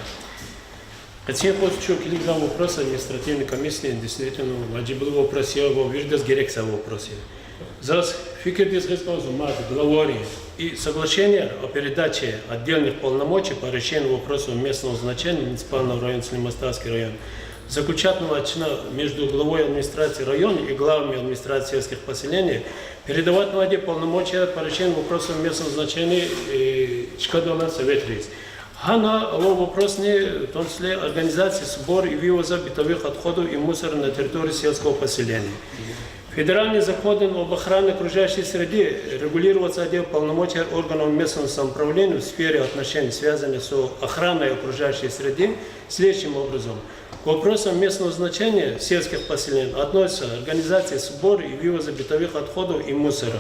Къенин юкъуз чун килигзавай вопрос административный комиссиядин, действительно, важиблу вопрос я ва виридаз герекзавай вопрос я. Заз фикирдиз гъиз кӀанзава мад главайрин и соглашение о передаче отдельных полномочий по решению вопросов местного значения муниципального района Сулейман-Стальский район Заключатьнавай чна между главой администрации района и главами администраций сельских поселений, передаватьнавайди полномочия по решению вопросов местного значения, э, чкадал алай советриз. Гьана авай вопросни, в том числе организации сбора и вывоза бытовых отходов и мусора на территории сельского поселения. Федеральный закондин об охране окружающей среды регулировать авайди полномочия органов местного самоуправления в сфере отношений, связанных с охраной окружающей среды, следующим образом. К вопросам местного значения сельских поселений относятся организация сбора и вывоза бытовых отходов и мусора.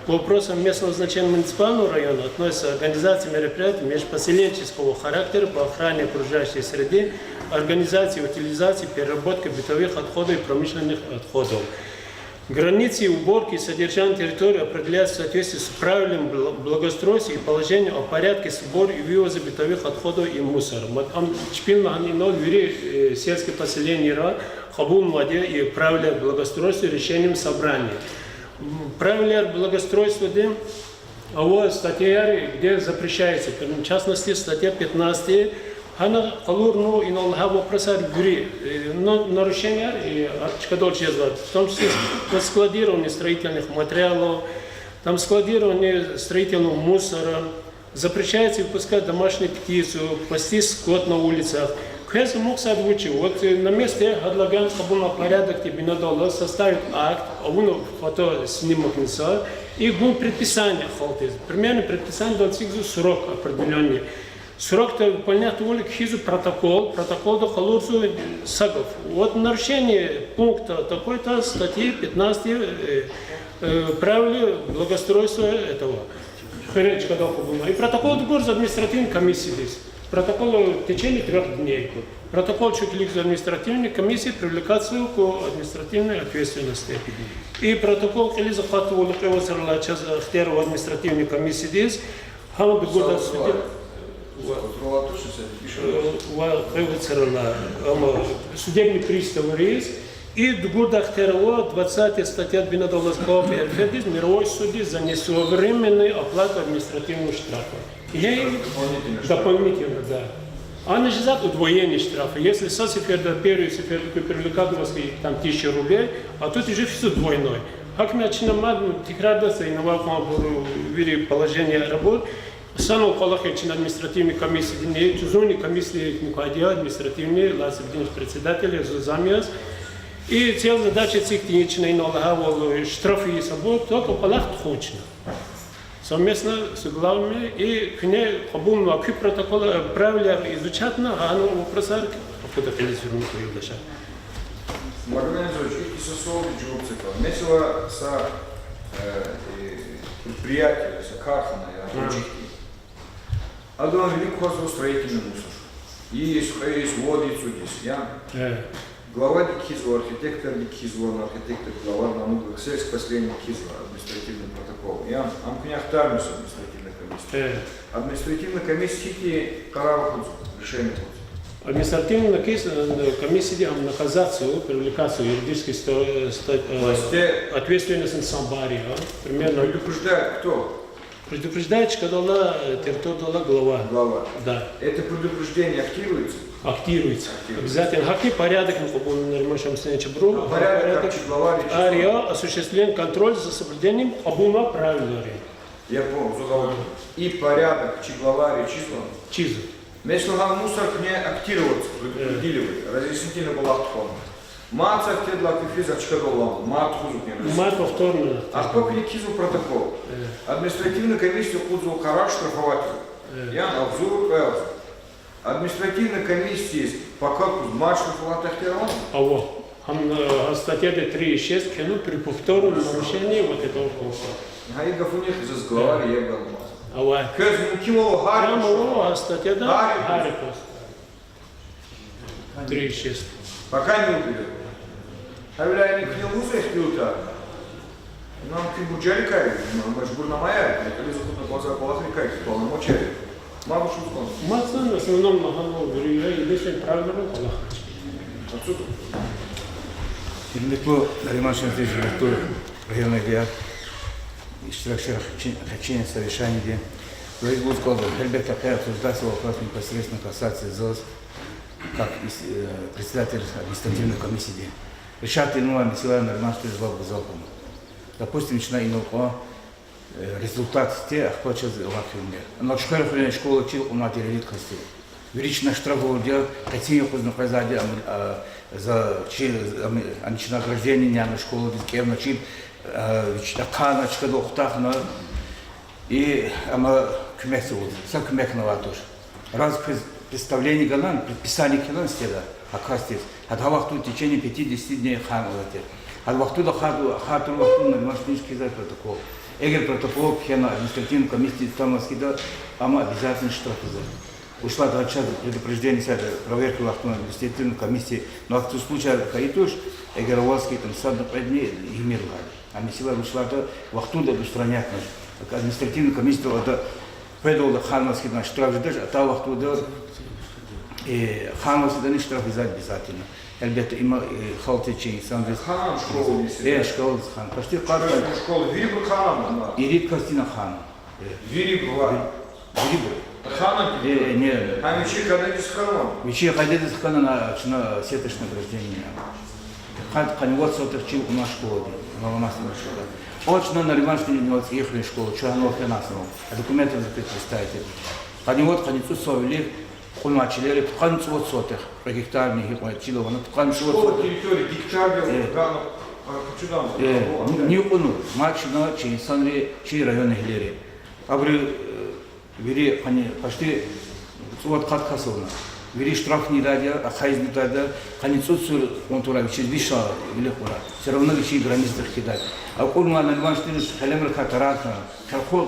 К вопросам местного значения муниципального района относятся организации мероприятий межпоселенческого характера по охране окружающей среды, организации утилизации, переработки бытовых отходов и промышленных отходов. Границы уборки и содержания территории определяются в соответствии с правилами бл-, благоустройства и положением о порядке сбора и вывоза бытовых отходов и мусора. Ма ам чпин лагьана инал вири, э, сельские поселенияра кьабулнавайди я и правила благоустройства решением собрания. М, правила благоустройствада ава статьяяр, где запрещается, в частности, статья пятнадцатая, гьана къалурнава инал лагьай вопросар вири, э, но-, нарушенияр, э, а, чкадал жезвай, в том числе на складирование строительных материалов, там складирование строительного мусора, запрещается выпускать домашнюю птицу, пасти скот на улицах. Квез амукьзавайди вуч я? Вот, э, на месте гьадалай гана кьабулнавай порядокдин бинедалди составить акт, авуна фотоснимкни са, и гун предписание халкьдиз. Примерно предписаниедал эцигзава срок определённый. Срокда выполнять тавурла кхьизва протокол, протоколда къалурзава, э, са гаф. Вот нарушение пункта такой-то, статьи пятнадцатой, э, э, правил благоустройства этого. Хуьре чкадал кьабулна. И протокол дугурзава административный комиссиядиз. Протокол в течение трёх дней. Протокол чун килигзава административной комиссии, привлекаться к административной ответственности. И протокол кьилиз акъатайла кьве вацралай чаз ихтияр ава административный комиссиядиз. Гьам дугурда суде-, ва кьве вацралай, ама судебный приставриз, и дугурда ихтияр ава двадцатая статья бинедаллаз КОАП РФ-диз, мировой суддиз за несвоевременную оплату административного штрафа. Ингье дополнительно, да. Ана жезва удвоение штрафа. Если са сеферда, первый сеферда привлекать аваз хьи, там, тысяча рублей, а тут уже всё двойной. Гьакӏ я чна мад тикрарда са инал авай кьванбур вири положение работ. Санал кӏвалах я чна административный комиссиядин, и зунни комиссиядин квайди я административный, лаци бединш председатель я, зун зам яз. И цель, задача эцигда чна инал лагьайвал штраф ийиз абур, только кӏвалах тухун чна. Совместно с главами и куьне кьабулнавай куь протокол, э, правилаяр изучатна, гьана вопросар акъудна кьилиз, гьуьрметлу юлдашар. Магомед Анатольевич, ихьтин са суалдиз жаваб це кван. Месела, са, э, э, предприятие, са кархана я, Гьа. Гьуьчикди. Адан вилик квазва строительный мусор. Йис, кьве йис, вад йис, цӏуд йис, я? Э. Главади кхьизва, архитекторди кхьизва, архитектор, глава, ну, сельское поселение кхьизва, административный протокол, я? Ам куьне ахтармишзава административный комиссия. Э. Административный комиссия гьикӏ къарар кьазва, решение кьазва? Административный кис-, э, комиссияди ам наказать ийизва, привлекать ийизва юридический сто-, э, сто-, э, Власте. Ответственность на самбари, а? Примерно. Предупреждает кто? Предупреждает чкадал алай, э, территориядал алай глава. Глава. Да. Это предупреждение актируется? Актируется. Актируется. Обязательно. Гьахьтин порядокни кьабулна Нариман Шамсудинович абуру. А порядок, порядок. Как чи глава речи? Ар я осуществлен контроль за соблюдением кьабулнавай правилар. Я понял, зугъават. И порядок чи глава речи чизва? Чизва. Месела, гьа мусор куьне актироваться, предупредили вы, разъяснительный кӏвалах тухвана. Мад са хьтиндай куь физва чкадал алама, мад тухузва куьне. Мад повторно. Ахпа куьне кхьизва протокол. Э. Административный комиссия кьазва къарар штрафовать. Э. Я агъзур кьве агъзур. Административный комиссиядиз пака куз мад штрафовать ийиз ихтияр ава? Ава. Гьам, э, статьяда три и шесть кхьенва при повторном нарушении вот этого пункта. Гьа и гафунихъ заз главари яб алама. Ава. Квез мумкинвал ава гьар... Прямо ава, а статьяда гьар... Гьар кас. Три и шесть. Пока не уберёт. Гьавиляй ина куьне лугьузва ихтилатар. Нам куьн буржарикай, м-, мажбурнамаяр, кьилиз акъудна кӏанзавай кӏвалахрикай, полномочия. Мад вуч лугьуз кӏанзава? Мад са, в основном, лагьана вири я, единственное правило кӏвалахрик. Отсюда. Гьуьрметлу Нариман Шамсудинович, гьуьрметлу районный гьуьлер, иштиракчияр, къе-, къенин совещаниедин. Вири лугьуз кӏанзава, гьелбетда, къе обсуждаться вопрос непосредственно касается заз. Как ис-, э, председатель административной комиссии, решать авунвай месэлаяр Нариман Штиринович лап гзаф кьуна. Допустим, чна инал кьван, э, результат сифте ахпа чаз авахьун я. Ана Чуьхвер хуьруьн школа чил кьунвайди я ирид касди. Вири чна штраф авурди я, къецин юкъузни къвезвайди я, ам, а, за чи, ам, ани чна ограждение няна школадиз кӀевна чил, а, вич ахъайна чкадал хутахна, и ама куьмекзава, са куьмекни авай туш. Раз квез представление гана, предписание кхьена сифте, гьа касдиз, гьада гьа вахтунда в течение пятидесяти дней хайи кӀвалах тир. Гьа вахтунда хайи, хайи тур вахтунда Нариман Штиринович кхьизва протокол. Эгер протокол кхьена, административный комиссиядиз атанваз хьайитӀа, ама обязательно штраф ийизва. Вучиз лагьайтӀа чаз предупреждение сад, проверка вахтунда административный комиссия, ну, а в случае хьайи туш, эгер аваз хьайитӀа, садни кьведни ийимир лагьана. А месэла вучиз лагьайтӀа вахтунда устранятьна. Административный комиссиядал ада къведалди хайнаваз хьайитӀа штраф жедач, атай вахтунда, э, хайнаваз хьайитӀани штраф ийизвайди я обязательно. Гьелбетда, има, э, халкьдиз, чи инсандиз. Хана школадиз? Э, школадиз хана. Почти къад. Школа вирибур хана? Ирид касдина хана. Э. Вирибур ва? Вирибур. Хана? Э, э, не. Гьа вичин къайдадиз хана? Вичин къайдадиз хана, на, чна сеточное ограждение. Къад къанни вад сотых чил кьуна школади, маломастный школа. О, чна Нариман Штиринович цӀийи хуьруьн школа, чна гьанал фена санал. А документар за квез представить. Къанни вад, къанни цӀуд сад вилик кьунвай чилери пудкъанни цӀувад сотых, кьве гектарни гьикьван чил авани, пудкъанни цӀувад сотых. Школа территория гектар я, э, гана, а, кучудан. Э, о, ни кьуна, мад чна, чи инсанри, чи районэгьлийри. Абуру, э, вири, къанни, почти цӀувад-къад кас авуна. Вири штрафни ийидайди я, ахъайизни ийидайди я, къанни цӀуд сур кьун тавурай вичиз виша вилик кьурай. Всё равно вичин границадихъ хкидай. А кьунвай Нариман Штиринович къелемрикай тарарна,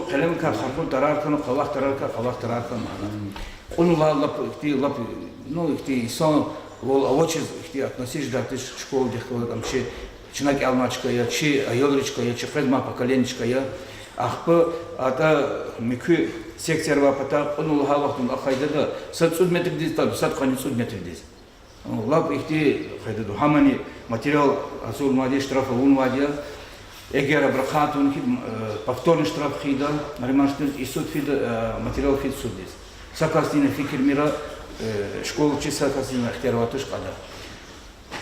къелемрикай къаркъул тарарна, къавах тарарна, къавах тарарна ма гьана. Кьунвайла лап ихьтин, лап, ну, ихьтин инсанвал авачиз ихьтин относиться жедай туш школадихъ, квалакамчи, чна кӀелнавай чка я, чи аялри чка я, чи къвезмай поколение чка я. Ахпа атӀа муькуь секцияр авай патай кьунвайла гьа вахтунда а къайдада, сад цӀуд метрдиз тагу, сад къанни цӀуд метрдиз. Лап ихьтин къайдада гьамани материал гьазурнавайди я, штраф авунвайди я. Эгер абуру хатун хьи, э, повторный штраф хъийида, Нариман Штиринович, и суд фида, э, материал фида суддиз. Са касдин фикирмир, э, школачи са касдин ихтияр авай туш кьада.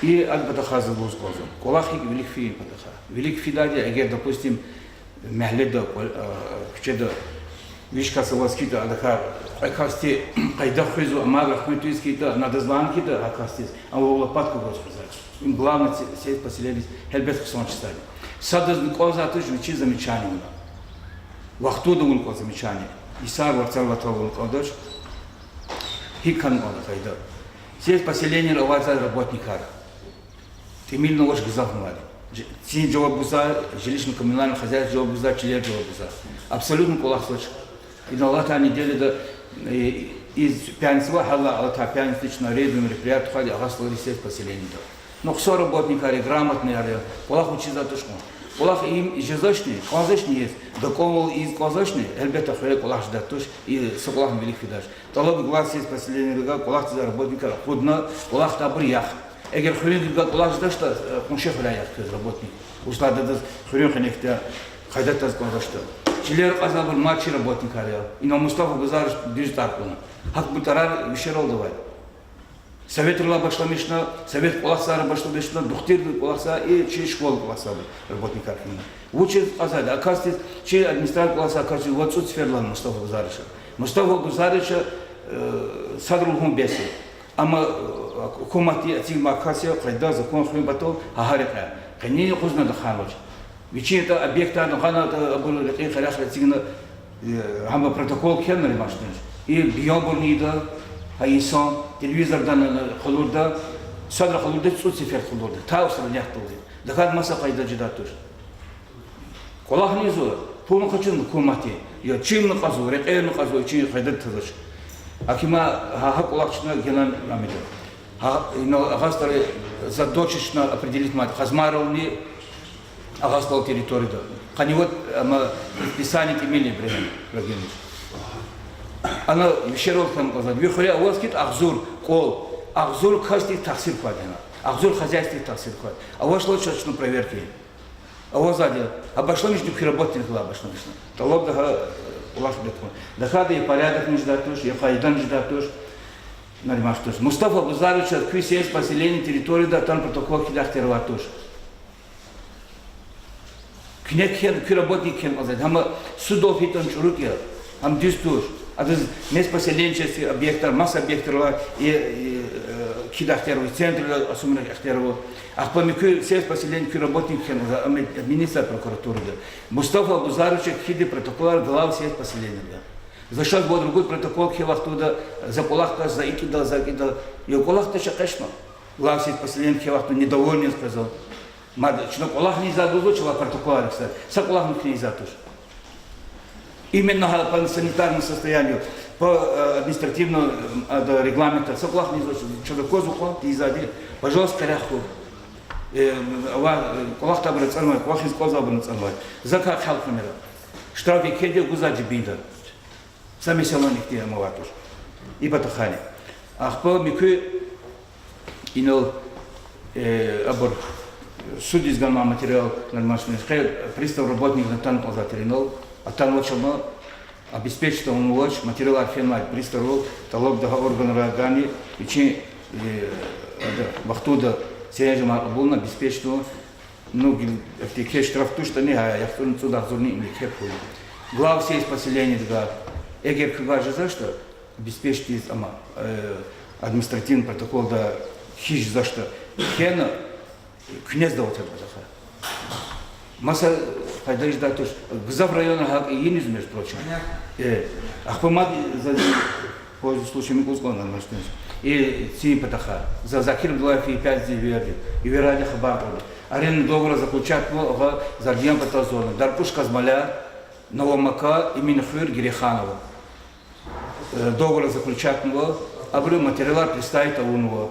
И ад патахъай за лугьуз кӀанзава. КӀвалах гьикӀ вилик фин патахъай. Вилик фидайди я, эгер, допустим, мягьледа, кӀва-, э, куьчеда виш кас аваз хьайитӀа, адакай кьве касди къайда хуьзва, амайбуру хуьн тийиз хьайитӀа, ана адаз лагьана хьайитӀа, гьа касдиз, ам вавай лопатка гваз хуьзвач. Им главный се-, сельское поселениедиз гьелбет хъсан чизвайди. Садазни кӀанзавайди туш вичи замечание авуна. Вахтунда авун кӀанда замечание. Йисар варцар алатай авун кӀандач. ГьикӀ хьана кӀанда къайда? Сельское поселениера авайди я работникар. ТӀимил авач гзафнавайди. Ж-, цин жаваб гузвай, жилищно-коммунальное хозяйство жаваб гузвай, чилер жаваб гузвай. Абсолютно кӀвалахзавач. Идан алатай неделяда, э, из пятницада, гьалай алатай пятницада чна рейдовый мероприятие тухвайди я Агъа СтӀалрин сельское поселениеда. Ну, хъсан работникар я, грамотныйяр я, кӀвалах вучиз жезвайди туш кьван. КӀвалах ийиз жезвачни, кӀанзавачни, дакӀанвал ийиз кӀанзавачни, гьелбетда, хуьре кӀвалах жезвайди туш, и са кӀвалахни вилик фидач. ТӀалаб гузвай сельское поселениера кӀвалах жезвай работникар акъудна, кӀвалахда абур яхъ. Эгер хуьруьнвидивай кӀвалах жедачтӀа, э, къунши хуьряй яхъ квез работник. Вучиз лагьайтӀа адаз хуьруьн къене хьтин къайдадиз кӀанзавачтӀа. Чилер кьазвайбур мад чи работникар я. Инал Мустафа Бузарович дуьз тӀвар кьуна. Гьабур тӀварар вишералди авай. Советрилай башламишна, совет кӀвалахзавайрилай башламишна, духтурдилай кӀвалахзавай, и чи школадилай кӀвалахзавайбур работникар хьана. Вучиз кьазвайди? А касдиз, чи администрациядилай кӀвалахзавай касдиз вад-цӀуд сеферда лагьана Мустафа Бузаровичаз. Мустафа Бузаровича, э, садра лугьун бес я. Амма, э, гьукуматди эцигнавай кас я, къайда, закон хуьн патал, гьа гьа рекьяй. Къенин юкъузни ада хайнавач. Вичин ятӀа объектарни гъана, ятӀа абур рекьин къерех эцигна, э, гьам протокол кхьена Нариман Штиринович. И биянбурни ийида, гьа инсан, телевизордани къалурда, садра къалурда, цӀуд сефер къалурда, та устранятьдалди. ТахьайтӀа маса къайда жедай туш. КӀвалахни ийизва, пулни къачунва гьукуматди. Я чимни кьазва, рекьерни кьазва, вичин къайдада тазвач. Гьакимар гьа, гьа кӀвалах чна генани ам ийида. Гьа, инал Агъа СтӀалрин, за точечно определить авунвайди Къазмайрални Агъа СтӀалрин территорияда. Къанни вад, ама, предписание тӀимил я, Ибрагьим Ибрагьимович. Ана вишералди хьана кӀанзавайди. Ви хуьре аваз хьайитӀа агъзур кӀвал, агъзур касдихъ тахсир квайди я ана. Агъзур хозяйстводихъ тахсир квайди. АвачтӀа чна проверка авазва я, гьа башламишна, куь работникрилай башламишна. ТӀалабда гьа, э, кӀвалах беткун. ТахьайтӀа я порядокни жедай туш, я къайдани жедай туш. Нариман Штуш. Мустафа Бузаровичаз куь сельское поселение территорияда атана протокол кхьидай ихтияр авай туш. Куьне кхьена, куь работник кхьена кӀанзавайди. Гьама судов гьикьван чӀуру я, гьам дуьз туш. Адаз мес поселенческий объектар, маса объектрилай и, и, э, кхьидай ихтияр ава, центрдилай асумна ихтияр ава. Ахпа муькуь сельское поселение куь работник кхьена кӀанзавай, ам администратор прокуратурада. Мустафа Бузаровича кхьидай протоколар глава сельского поселенияда. За шаз вад-ругуд протокол кхьей вахтунда, за кӀвалахдач, за икӀ ийида, за акӀ ийида. Я кӀвалахдач, экъечӀна. Глава сельского поселения кхьей вахтунда недовольный я лугьузва. Мад чна кӀвалахни ийизвач, чна протоколар ихьзава. Са кӀвалахни кхьиз ийизвач туш. Именно гьа по санитарному состоянию, по, э, административному, э, да, регламенту са кӀвалахни ийизвач, чаз аквазва кьван тийизвайди, пожалуйста, къерех хьухь. Э, ва, э, кӀвалахдайбур ацӀанвай, кӀвалахиз кӀанзавайбур ацӀанвай. Закай хъел хъумира. Штраф экъечӀда, гузвай жибинда. Са месэлани ихьтин ам авай туш. И патахъайни. Ахпа муькуь инал, э, абур судиз ганвай материал, Нариман Штуш, къе пристав работникни атана кӀанзавай тир инал, атанвач ама, обеспечить авунвач, материалар фенвай приставрал, тӀалабда гьа органрай гана, вичин, э, ада, вахтунда серенжемар кьабулна, обеспечить авуна, Ну, гил-, эфтеке штраф туштӀани, гьа, яхцӀурни цӀуд агъзурни ингье пул. Глава сельского поселенияди га, эгер куьгай жезвачтӀа, обеспечить ийиз ама, э, административный протоколда хьиз жезвачтӀа, кхьена, куьне сдавать ийида патахъай. Маса къайда жедай туш, гзаф районра гьакӀ ийиниз, между прочим. Э, ахпа мад за Пользуясь случаем, икӀ лугьуз кӀанзава, Нариман Штуш. И цин патахъай. За Закир Абдуллаеван пядиз эверди. Эверайди хабар кьурди. Арендный договор заключатьнава, агъа, Зардиян патал зурна. Дарпуш Казмаля, Новомака, Эминхуьр, Герейханово. Э, договор заключатьнава, абуру материалар представить авунва.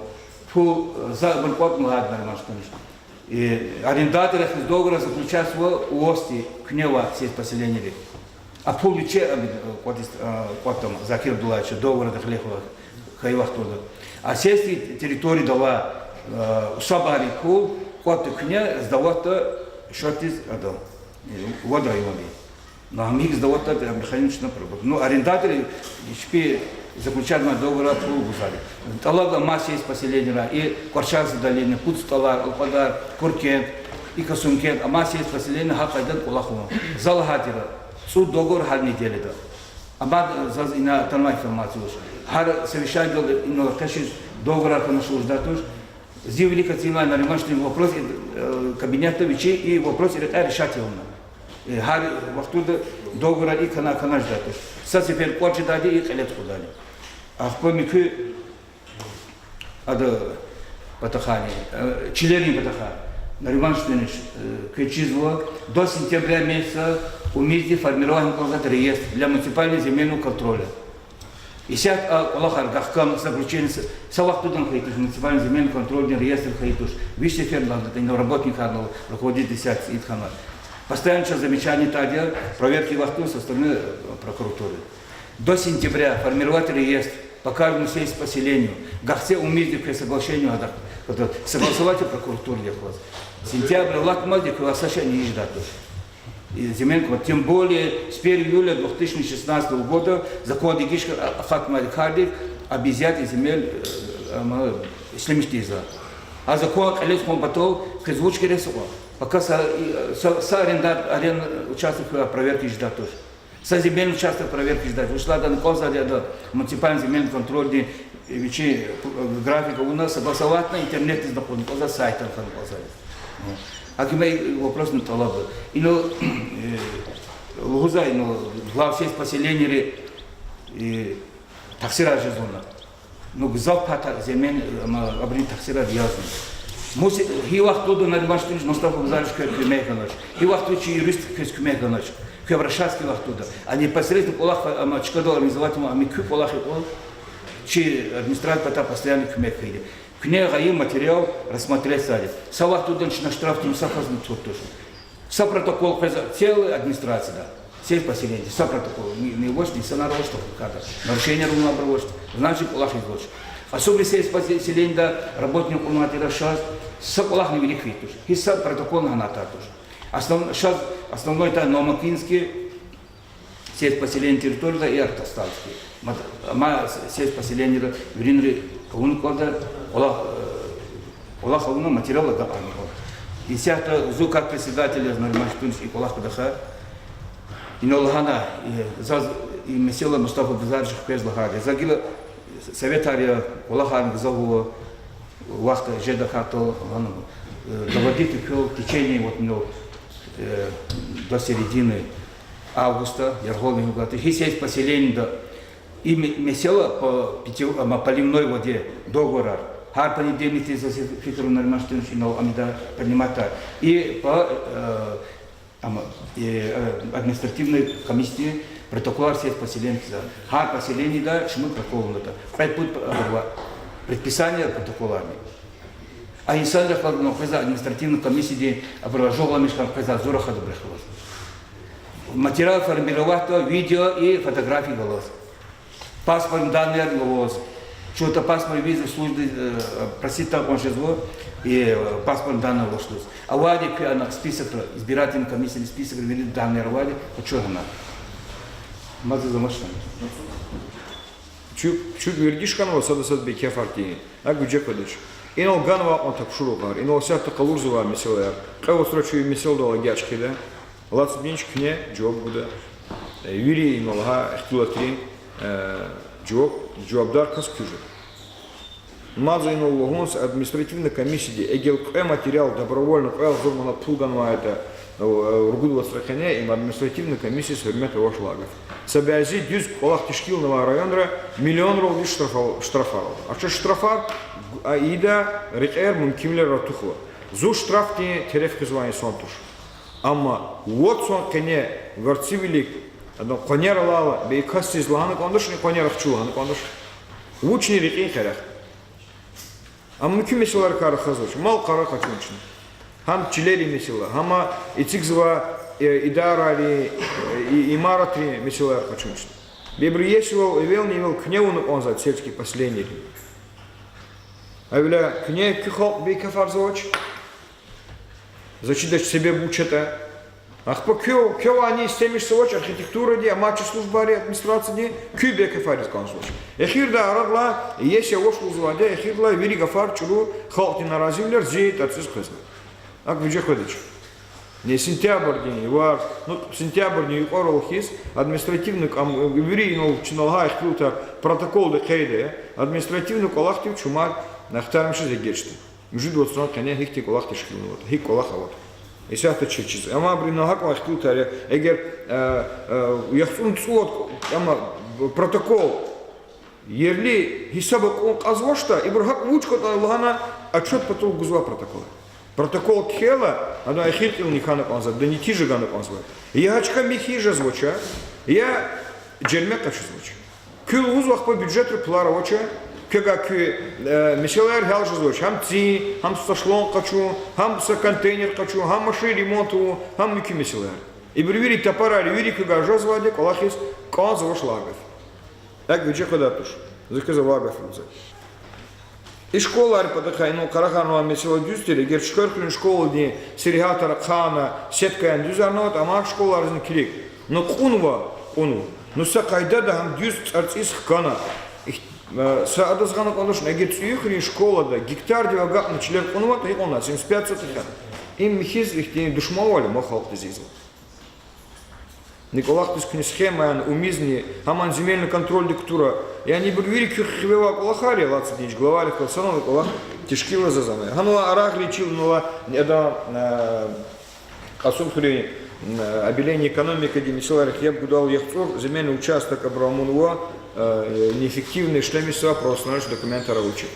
Пул, э, за абур кӀватӀна лагьайди, Нариман Штуш. Э, арендаторрихъ договор заключатьзава УОС-ди, куьне авай сельское поселениеди. А пул вичи, а, кӀватӀиз, а, кӀватӀда ама, Закир Абдуллаевича договорда хилихъ хьайи вахтунда. А сельский территорияда авай, э, усабайрин пул кӀватӀда куьне, сдаватьда шатиз ада, э, вад районди. Ну, гьам гьикӀ сдаватьда, ам механично проработать. Ну, арендаторри чпи заключатьнавай договорра пул гузвайди. ТӀалабда амай сельское поселениера, и Кварчагъ Садалиевади, ПуцӀтӀалар, Алкьвадар, Куркент, и Касумкент, амай сельское поселениера гьа къайдада кӀвалах авун. За лагьай тир, цӀуд договор гьар неделяда. Амма заз ина атанвай информация туш. Гьар совещаниедал ина къе шиз договорар хьана шуржда туш. Зи вилик эцигнавай, Нариман Штуш, вопрос, э, кабинетда вичи и вопрос и рекьяй решать авуна. Э, гьар вахтунда договорар и кана-кана жедай туш. Са сефер кӀватӀ жедайди, и кьиле тухудайди. Ахпа муькуь ада патахъайни, э, чилерин патахъай. Нариман Штуш, э, квез чизва, до сентября месяца умизди формировать кӀанзаватӀа реестр для муниципального земельного контроля. Исятда а кӀвалахар гахкам, заключение, са, са вахтунда хьайи туш, муниципальный земельный контрольный реестр хьайи туш, виш сеферда лагьана, ина работникарнал, руководитель исятда ицӀи хьана. Постоянно чаз замечание тадя, проверки вахтунда со стороны, э, прокуратуры. До сентября формировать реестр по каждому сельскому поселению. Гахце умизди квез соглашение гьадахъ, согласовать прокуратурадихъ галаз. Сентябрь алатмазди квез са шейни ийиз жедай туш. И земельный кодекс, тем более с первого июля две тысячи шестнадцатого года закон дегишка, а, акъатнавайди кардик, об изъятии земель, э, ама, ишлемишдиз. А закон кьилиз хьун патал квез вуч герек я кьван? Пока са, и, са, са аренда, арен участок проверка жедай туш. Са земельный участок проверка жедай туш. Вучиз лагьайтӀа кӀанзавайди ада муниципальный земельный контрольдин вичи, э, график авуна, согласовать авуна, интернетдиз акъудна кӀанзавайди, сайтдал хьана кӀанзавайди. Гьаким, э, вопросни тӀалабда. Ина, э, лугьузва, ина, глав сельских поселенийри, э, тахсирар жезва лагьана. Ну, гзаф пата земель, э, ма, абурун тахсирар язва лагьана. Мус, гьи вахтунда, Нариман Штуш, Мустафа Бузарович квез куьмек ганач. Гьи вахтунда чи юрист квез куьмек ганач. Куь обращаться вахтунда. А непосредственно кӀвалах, ама, чкадал организовать авун, ама куь кӀвалах я кьван. Чи администрация пата постоянно куьмек хьайиди. Куьне гайи материал рассмотреть ийиди. Са вахтунда чна штраф тун са касни тур туш. Са протокол къвезва целый администрацияда. Сельское поселение, са протокол. Ни, ни авач, ни са нарушение авач, када. Нарушение авунвайбур авач, значит, кӀвалах ийизвач. Особенно сельское поселениеда работник кьунвай тир шаз, са кӀвалахни вилик фейи туш. Гьич са протоколни гьана атайди туш. Основ-, шаз основной та Новомакинский, Сельское поселение территорияда и Артасдалский. Мат-, ма сельское поселениеда виринри авуна кӀанда, кӀвалах, э, кӀвалах авуна материал агакьарнава. Исятда зун как председатель яз Нариман Штунович и кӀвалах кьадайла, инал лагьана, э, заз и месэла Мустафа Базаржи хквез лагьайди. За гила советар я, кӀвалахарни гзаф ава, вахт жеда хьайитӀа, ана, э, доводить квел в течение вот, ну, э, до середины августа, яргъал михьи гатӀа, гьи сельское поселениеда и ме-, месэла по питьев-, ама, поливной воде договорар. Гьар понедельникдиз за фикир авуна Нариман Штунович инал ам ийида принимать. И по, э, ама, э, э, административной комиссиядин протоколар сельских поселений хьиз. Гьар поселениеда шумуд протокол авунатӀа. Кьвед-пуд абурувай предписание протоколарни. А инсанрихъ галаз къвезва административной комиссиядин, абуру жугъламишкан къвезва, зун рахада абурухъ галаз. Материал формироватьда видео и фотографии галаз. Паспортный данныяр лугьуз. Чун тӀа паспортный визовый службади, э, просить тавун жезва, и, э, паспортный данные авачиз. Авайди куьн ана списокра, избирательный комиссиядин списокра вири данныяр авайди, къачу гьана. Маза замашна. Чу-, чун вердиш хьанва сада-сад бейкефар тир. АкӀ виже къведач. Инал ганвай кьван тапшуругъар, инал исятда къалурзавай месэлаяр. Кьве вацра чун и месэладал эгечӀ хъийида. Лацудинч куьне жаваб гуда. Э, вири инал гьа ихтилатрин, э, жаваб, жавабдар кас куьн жеда. Мад за инал лугьун са административный комиссияди, эгер кьве материал добровольно кьве агъзур манат пул ганвайтӀа, э, ругуд вацра къене, им административный комиссиядиз гьуьрмет авач лагьай гаф. Са бязи дуьз кӀвалах тешкилнавай районра миллионралди штрафа-, штрафар ала. А чаз штрафар, а, ийида рекьер, мумкинвилер артухзава. Зун штрафдин тереф хуьзвай инсан туш. Амма вад йисан къене варцивилик, адан къванер алайла, бейкасдиз лагьана кӀандачни, къванер ахчу лагьана кӀандач. Вучни рекьин къерех. Амма муькуь месэлайрикай рахазвач. Мал-къара къачунчни. Гьам чилерин месэла, гьам эцигзавай, э, идарайрин, э, и-, имаратрин месэлаяр къачунчни. Бибур иесивал эвелни-эвел куьне авуна кӀанзавайди сельский поселенийри. Гьавиляй куьне куь халкь бейкефарзавач. За чидач себеб вуч ятӀа. Ахпа квев, квевайни истемишзавач архитектурадин, амачи службайрин, администрациядин, куьн бейкефариз кӀанзавач. Эхирдай арадилай иеси авач лугьузвайди, эхирдилай вири гафар чӀуру, халкьдин наразивилер зи тӀварцӀиз къвезва. АкӀ виже къведач. Не сентябрдин, вар, ну, сентябрдин юкьварал хьиз административный кӀам-, вири инал чна лагьай ихтилатар, протоколда къейд ая, административный кӀвалахдив чун мад ахтармишиз эгечӀда. Муьжуьд вацран къене гьихьтин кӀвалах тешкилнаватӀа, гьикӀ кӀвалах аватӀа. Исятда чир чизва. Амма абуру инал гьакӀан ихтилатар я, эгер, э, э, яхцӀурни цӀувад, амма протокол ерли гьисаба кьун кьазвачтӀа, ибур гьакӀ вуч кӀватӀа лагьана, отчёт патал гузвай протокол. Протокол кхьейла, адан эхир кьилни хьана кӀанзавайди, нетижа гана кӀанзавайди. Я гьа чка михьиз жезвач, я жерме къачузвач. Куьн лугьузва ахпа бюджетра пулар авач, квевай куь, э, месэлаяр гьял жезвач, гьам цин, гьам са эшелон къачун, гьам са контейнер къачун, гьам машин ремонт авун, гьам муькуь месэлаяр. Ибур вири тапарар, вири квевай жезвайди кӀвалахиз кӀанзавач лагьай гаф. АкӀ виже къведай туш. За квез авай гаф лугьузва. И школайрин патахъай инал къарагъарнавай месэла дуьз тир, эгер Чуьхверхуьруьн школадин сергьятар ахъайна, сеткаяр дуьзарнаватӀа, амай школайризни килиг. Ну кьунва, кьунва. Ну са къайдада гьам дуьз цӀарцӀиз хкана. Их-, э, са адаз гъана кӀандачни, эгер ЦӀуюхуьруьн школада гектардив агакьна чилер кьунватӀа, икьван семьдесят пять сотых я. Им михьиз ихьтин душманвал я ма халкьдиз ийизва. Ни кӀвалахдиз куьне схемаяр умизни, гьамни земельный контрольдик кутура. Яни ибур вири куь хиве авай кӀвалахар я, лацудинч главайрихъ галаз санал кӀвалах тешкилзавай. Гьанва Арагъли чилнава, неда, э, Кьасумхуьруьн, э, обеление экономикадин месэлайрихъ яб гудайла яхцӀур земельный участок абуру амунва, э, неэффективный ишлемишзавай, правоустанавливающий документар авачир.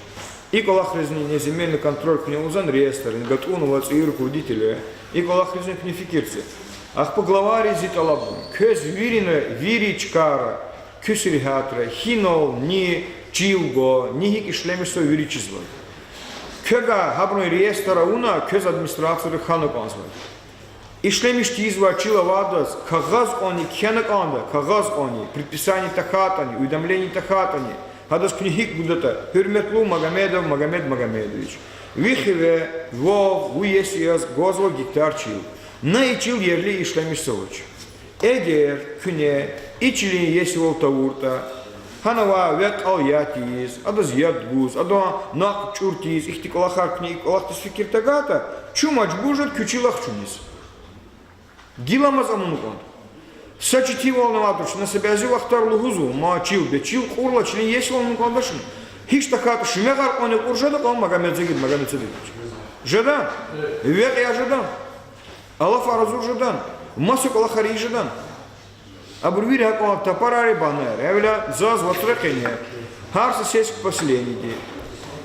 И кӀвалахризни, не земельный контроль куьне лугьузвани реестрни гатӀунва ЦӀуюхуьруьн руководитель, и кӀвалахризни куьне фикир це. Ахпа главайриз зи тӀалабун. Квез вирина, вири чкайра, куь сергьятра, гьинал, ни чил гва, ни гьикӀ ишлемишзава, вири чизва. Квевай гьабурун реестр авуна, квез администрацияда хьана кӀанзава. Ишлемиш тийизвай чил авайдаз кагъаз кьванни кхьена кӀанда, кагъаз кьванни, предписание тахьайтӀани, уведомление тахьайтӀани, гьадаз куьне гьикӀ гудатӀа, гьуьрметлу Магомедов Магомед Магомедович, ви хиве, вав, ви иеси яз гвазва гектар чил. На и чил ерли ишлемишзавач. Эгер куьне и чилин иесивал тавуртӀа, гьанавай векь-кьал яд тийиз, адаз яд гуз, адан накь чӀур тийиз, ихьтин кӀвалахар, куьне и кӀвалахдиз фикир тагайтӀа, чун мажбур жеда куь чил ахчуниз. Гиламаз амукьун. Са четинвални авайди туш, на са бязи вахтар лугьузва, ма чил, бес чил кьурла чилин иесивал авун кӀандачни? Гьич тахьайтӀа Шуьмягъар кьванни кьур жеда кьван Магомедзагид, Магомедзагид. Жеда? Векь я жеда? Алафар гьазур жедан, маса кӀвалахар ийиз жедан. Абур вири гьакӀан тапарар я, банаяр я. Гьавиляй заз вацра къене, гьар са сельский поселениеди,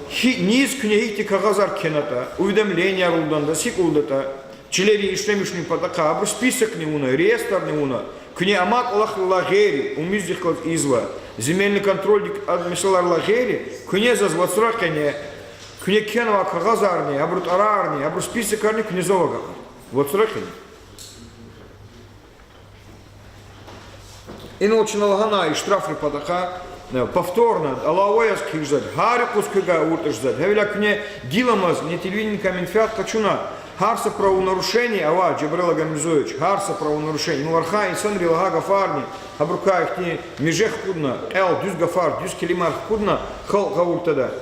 гьи, низ куьне гьихьтин кагъазар кхьенатӀа, уведомленияр лугьудатӀа, гьикӀ лугьудатӀа, чилерин ишлемишунин патахъай, абурун списокни авуна, реестрни авуна, куьне амай кӀвалахрилай гъейри, умуздихъ галаз ийизвай, земельный контрольдик а месэлайрилай гъейри, куьне заз вацра къене, куьне кхьенвай кагъазарни, абурун тӀварарни, абурун списокарни куьне зав агакьарда. Вацра къене. Инал чна лагьанай и штрафрин патахъай, э, повторно, алава яз хъижезвайди, гьар юкъуз квевай авуртӀа жезвайди. Гьавиляй куьне гиламаз, не телевидениедикай менфят къачуна, гьар са правонарушение авай, Жабраил Агамирзоевич, гьар са правонарушение, инал архай инсанри лагьай гафарни, гьабурукай ихьтин меже хкудна, кьел дуьз гафар, дуьз келимаяр хкудна, халкь гъавурда тада.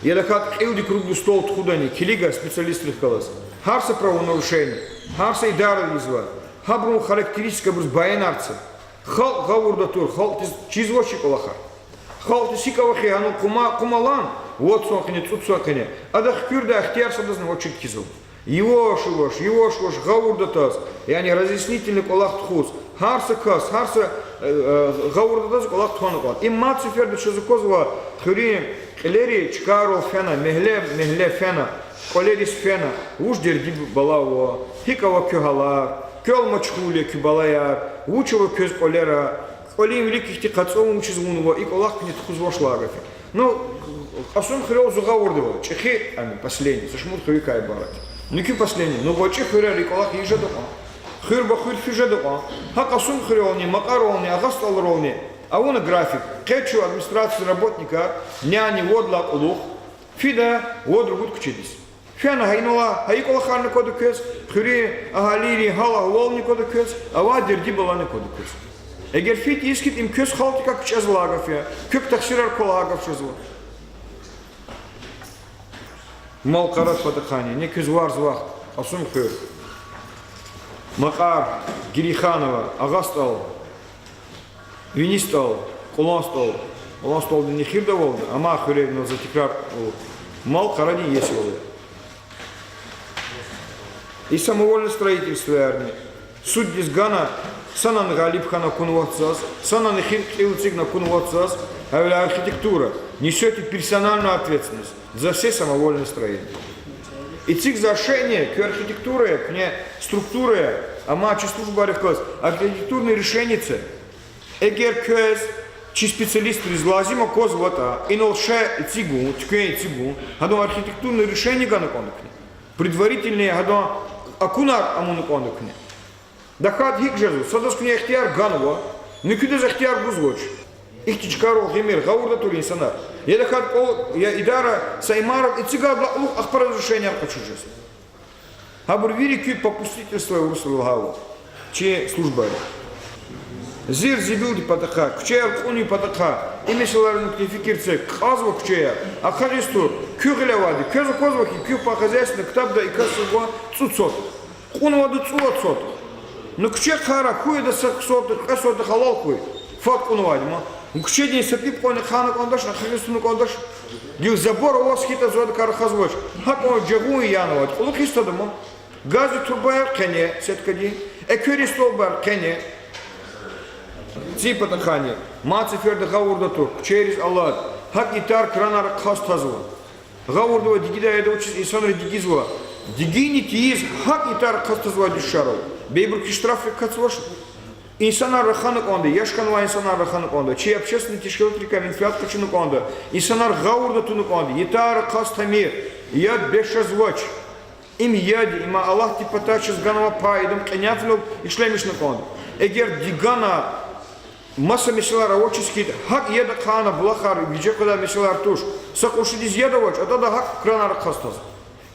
Я тахьайтӀа кьилдик ругуд стол тухудани, килига специалистрихъ галаз. Гьар са правонарушение, гьар са идарада ийизвай, гьабурун характеристикайбуруз баянар це. Халкь гъавурда тур, халкьдиз чизвач и кӀвалахар. Халкьдиз гьикӀ авахьи гьана кьума-, кьумалан, вад сон къене, цӀуд сон къене, адахъ хкуьрдай ихтияр садазни авачирди кизва. Юваш-юваш, юваш-юваш гъавурда таз, яни разъяснительный кӀвалах тухуз, гьар са кас, гьар са, э, э, гъавурда таз кӀвалах тухвана кӀанда. Им мад сеферда чаз аквазва, хуьруьн кьилери чкайрал фена, мягьле-мягьле фена, кӀвалериз фена, вуч дерди-бала ава, гьикӀ ава куь гьалар, квел машгъул я куь балаяр, вуч ава квез кӀвалера, кӀвалин вилик ихьтин къацу вучиз авунва, и кӀвалах куьне тухузвач лагьай гаф я. Ну, Кьасумхуьрел зи гъавурда ава, чӀехи, ам, поселение, са шумуд хуьруькай ибарат. Ну, куь поселение, ну, гъвечӀи хуьрера и кӀвалах ийиз жеда кьван. Хуьр ба хуьр физ жеда кьван. Гьа Кьасумхуьрелни, Макьарални, Агъа СтӀалрални авуна график, къе чун администрациядин работникар, няни вад лагьай кьулухъ, фида вад-ругуд куьчедиз. Фена гьа инал, гьа и кӀвалахарни аквада квез, хуьруьн агьалийрин гьал-агьвални аквада квез, авай дерди-балани аквада квез. Эгер фейи хьиз хьайитӀа, им квез халкьдикай кичӀезва лагьай гаф я, квек тахсирар ква лагьай гаф жезва. Малкъаридин патахъайни, ни квез варз вахт, Кьасумхуьр, Макьар, Гирейханово, Агъа СтӀал, Вини СтӀал, Кьулан СтӀал, Кьулан СтӀалдин эхирдавалда, амай хуьрерин за тикрар, Малкъаридин иесивал я. И самовольное строительствоярни, суддиз гана, санани гъалиб хьана акунвач заз, санани эхир кьил эцигна акунвач заз, гьавиляй архитектура несёт персональную ответственность за все самовольные строения. Эцигзавай шейни куь архитектура я, куьне структура я, амма чи службайрихъ галаз архитектурный решение це. Эгер квез чи специалистриз лазим аквазватӀа, инал шей эцигун, туьквен эцигун, гьадан архитектурный решение гана кӀанда куьне. Предварительный гьадан акунар авуна кӀанда куьне. ТахьайтӀа гьикӀ жезва, садаз куьне ихтияр ганва, муькуьдаз ихтияр гузвач. Ихьтин чкайрал гъимир, гъавурда тур инсанар. Я тахьайтӀа кӀвал, я идара са имарат эцигайдалай кьулухъ ахпа разрешенияр къачуз жезва. Гьабур вири куь попустительство я урусри лагьайвал. Чи службайри. Зир-зибилдин патахъай, куьчеяр кьунин патахъай, и месэлайриз куьне фикир це, кьазва куьчеяр, ахъайиз тур, куь гъиле авайди, квез аквазва хьи, куь по хозяйственным ктабда и касдиз гва цӀуд сотых. Кьунвайди цӀувад сотых. Ну, куьче хъара хьуй, ида са сотых, кьве сотых алал хьуй. Фад кьунвайди ман. Ну, куьчедин са пипӀ кьванни хъана кӀандач, ахъайиз туна кӀандач. Гила забор аваз хьайитӀа, заз адакай рахазвач. ГьакӀан жагъун янавайди кьулухъ истадаман. Газдин турбаяр къене, сеткадин, экверин столбар къене. Цин патахъайни, мад сеферда гъавурда тур, куьчейриз алад, гьакӀ итар кранар ахъаз тазва. Гъавурда ва дигидай яда вучиз инсанри дигизва. Дигини тийиз гьакӀ итар ахъаз тазвай дуьшуьшар ава. Бейбурукай штрафрик акатзавач. Инсанар рахана кӀанда, яш хьанвай инсанар рахана кӀанда, чи общественный тешкилатрикай менфят къачуна кӀанда, инсанар гъавурда туна кӀанда, итар ахъаз тамир, яд бес жезвач. Им яд я, им Аллагьдин патай чаз ганвай пай, идан кьиняй финал ишлемишна кӀанда. Эгер дигана маса месэлаяр авачиз хьайитӀа, гьакӀ яд ахъайна булахар, виже къведай месэлаяр туш, са къуршидиз яд авач, атӀада гьакӀ кранар ахъаз тазва.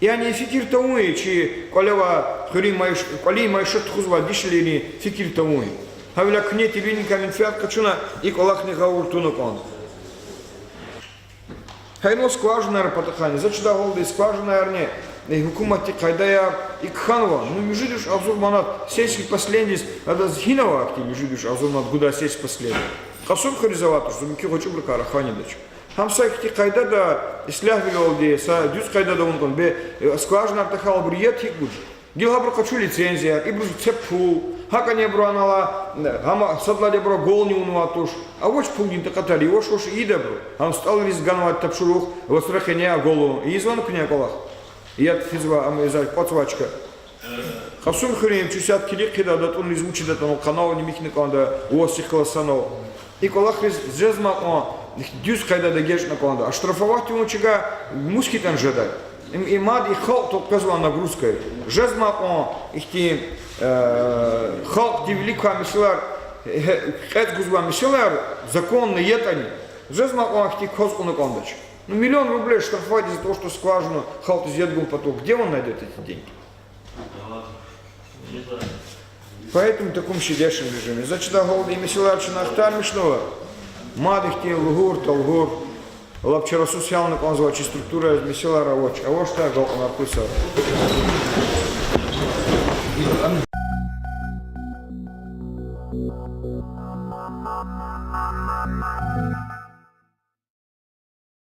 Яни фикир тавун я чи кӀвале авай хуьруьн майш-, кӀвалин майишат тухузвай дишегьлийрин фикир тавун я. Гьавиляй куьне телевидениедикай менфят къачуна, и кӀвалахни гъавурда туна кӀанда. Гьа инал скважинайрин патахъайни, за чидай гьалда, скважинайрини, э, гьукуматдин къайдаяр икӀ хьанва, ну, муьжуьд виш агъзур манат сельский последдиз, адаз гьинава ахьтин муьжуьд виш агъзур манат гудай сельский последдиз? Кьасумхуьриз авай туш, зун муькуь гъвечӀибурукай рахайни дач. Гьам са ихьтин къайдада ислягьвилелди, са дуьз къайдада авун кӀанда, бес, э, скважинар тахьайбур яд гьикӀ гуз? Гила гьабуру къачу лицензияр, ибуруз це пул, гьакӀни абуру анала, э, гьама садлагьай абуру агални авунвай туш. Авач пулдин такьатар, яваш-яваш ийида абуру. Гьам СтӀалриз ганвай тапшуругъ, вацра къене агалун. Ийизвани куьне кӀвалах? Яд физвай, ам ийизвай кӀватӀзавай чка. Кьасумхуьруьн чи сад килигиз, ада тӀуниз вуч ийида атанал, къанал нимихьна кӀанда, ваз сихъ галаз санал. И кӀвалахриз жезмай кьван дуьз къайдада эгечӀна кӀанда. Оштрафовать авун чӀавуз мус хьайитӀани жедай. Им, и мад и халкь тукӀвазвай нагрузка я. Жезмай кьван ихьтин, э, халкьдин вилик квай месэлаяр, э, кьецӀ гузвай месэлаяр законно ятӀани, жезмай кьван ихьтин кваз кьуна кӀандач. Ну, миллион рублей штрафовать из-за того, что скважину халкьдиз яд гун патал. Где он найдёт эти деньги? Поэтому в таком щадящем режиме. За чидай гьалда и месэлаяр чна ахтармишнава, мад ихьтин лугьур-талгьур, лап чарасуз хьана кӀанзавай чи структурайриз месэлаяр авач, авачтӀа агалкьунар хъийизва.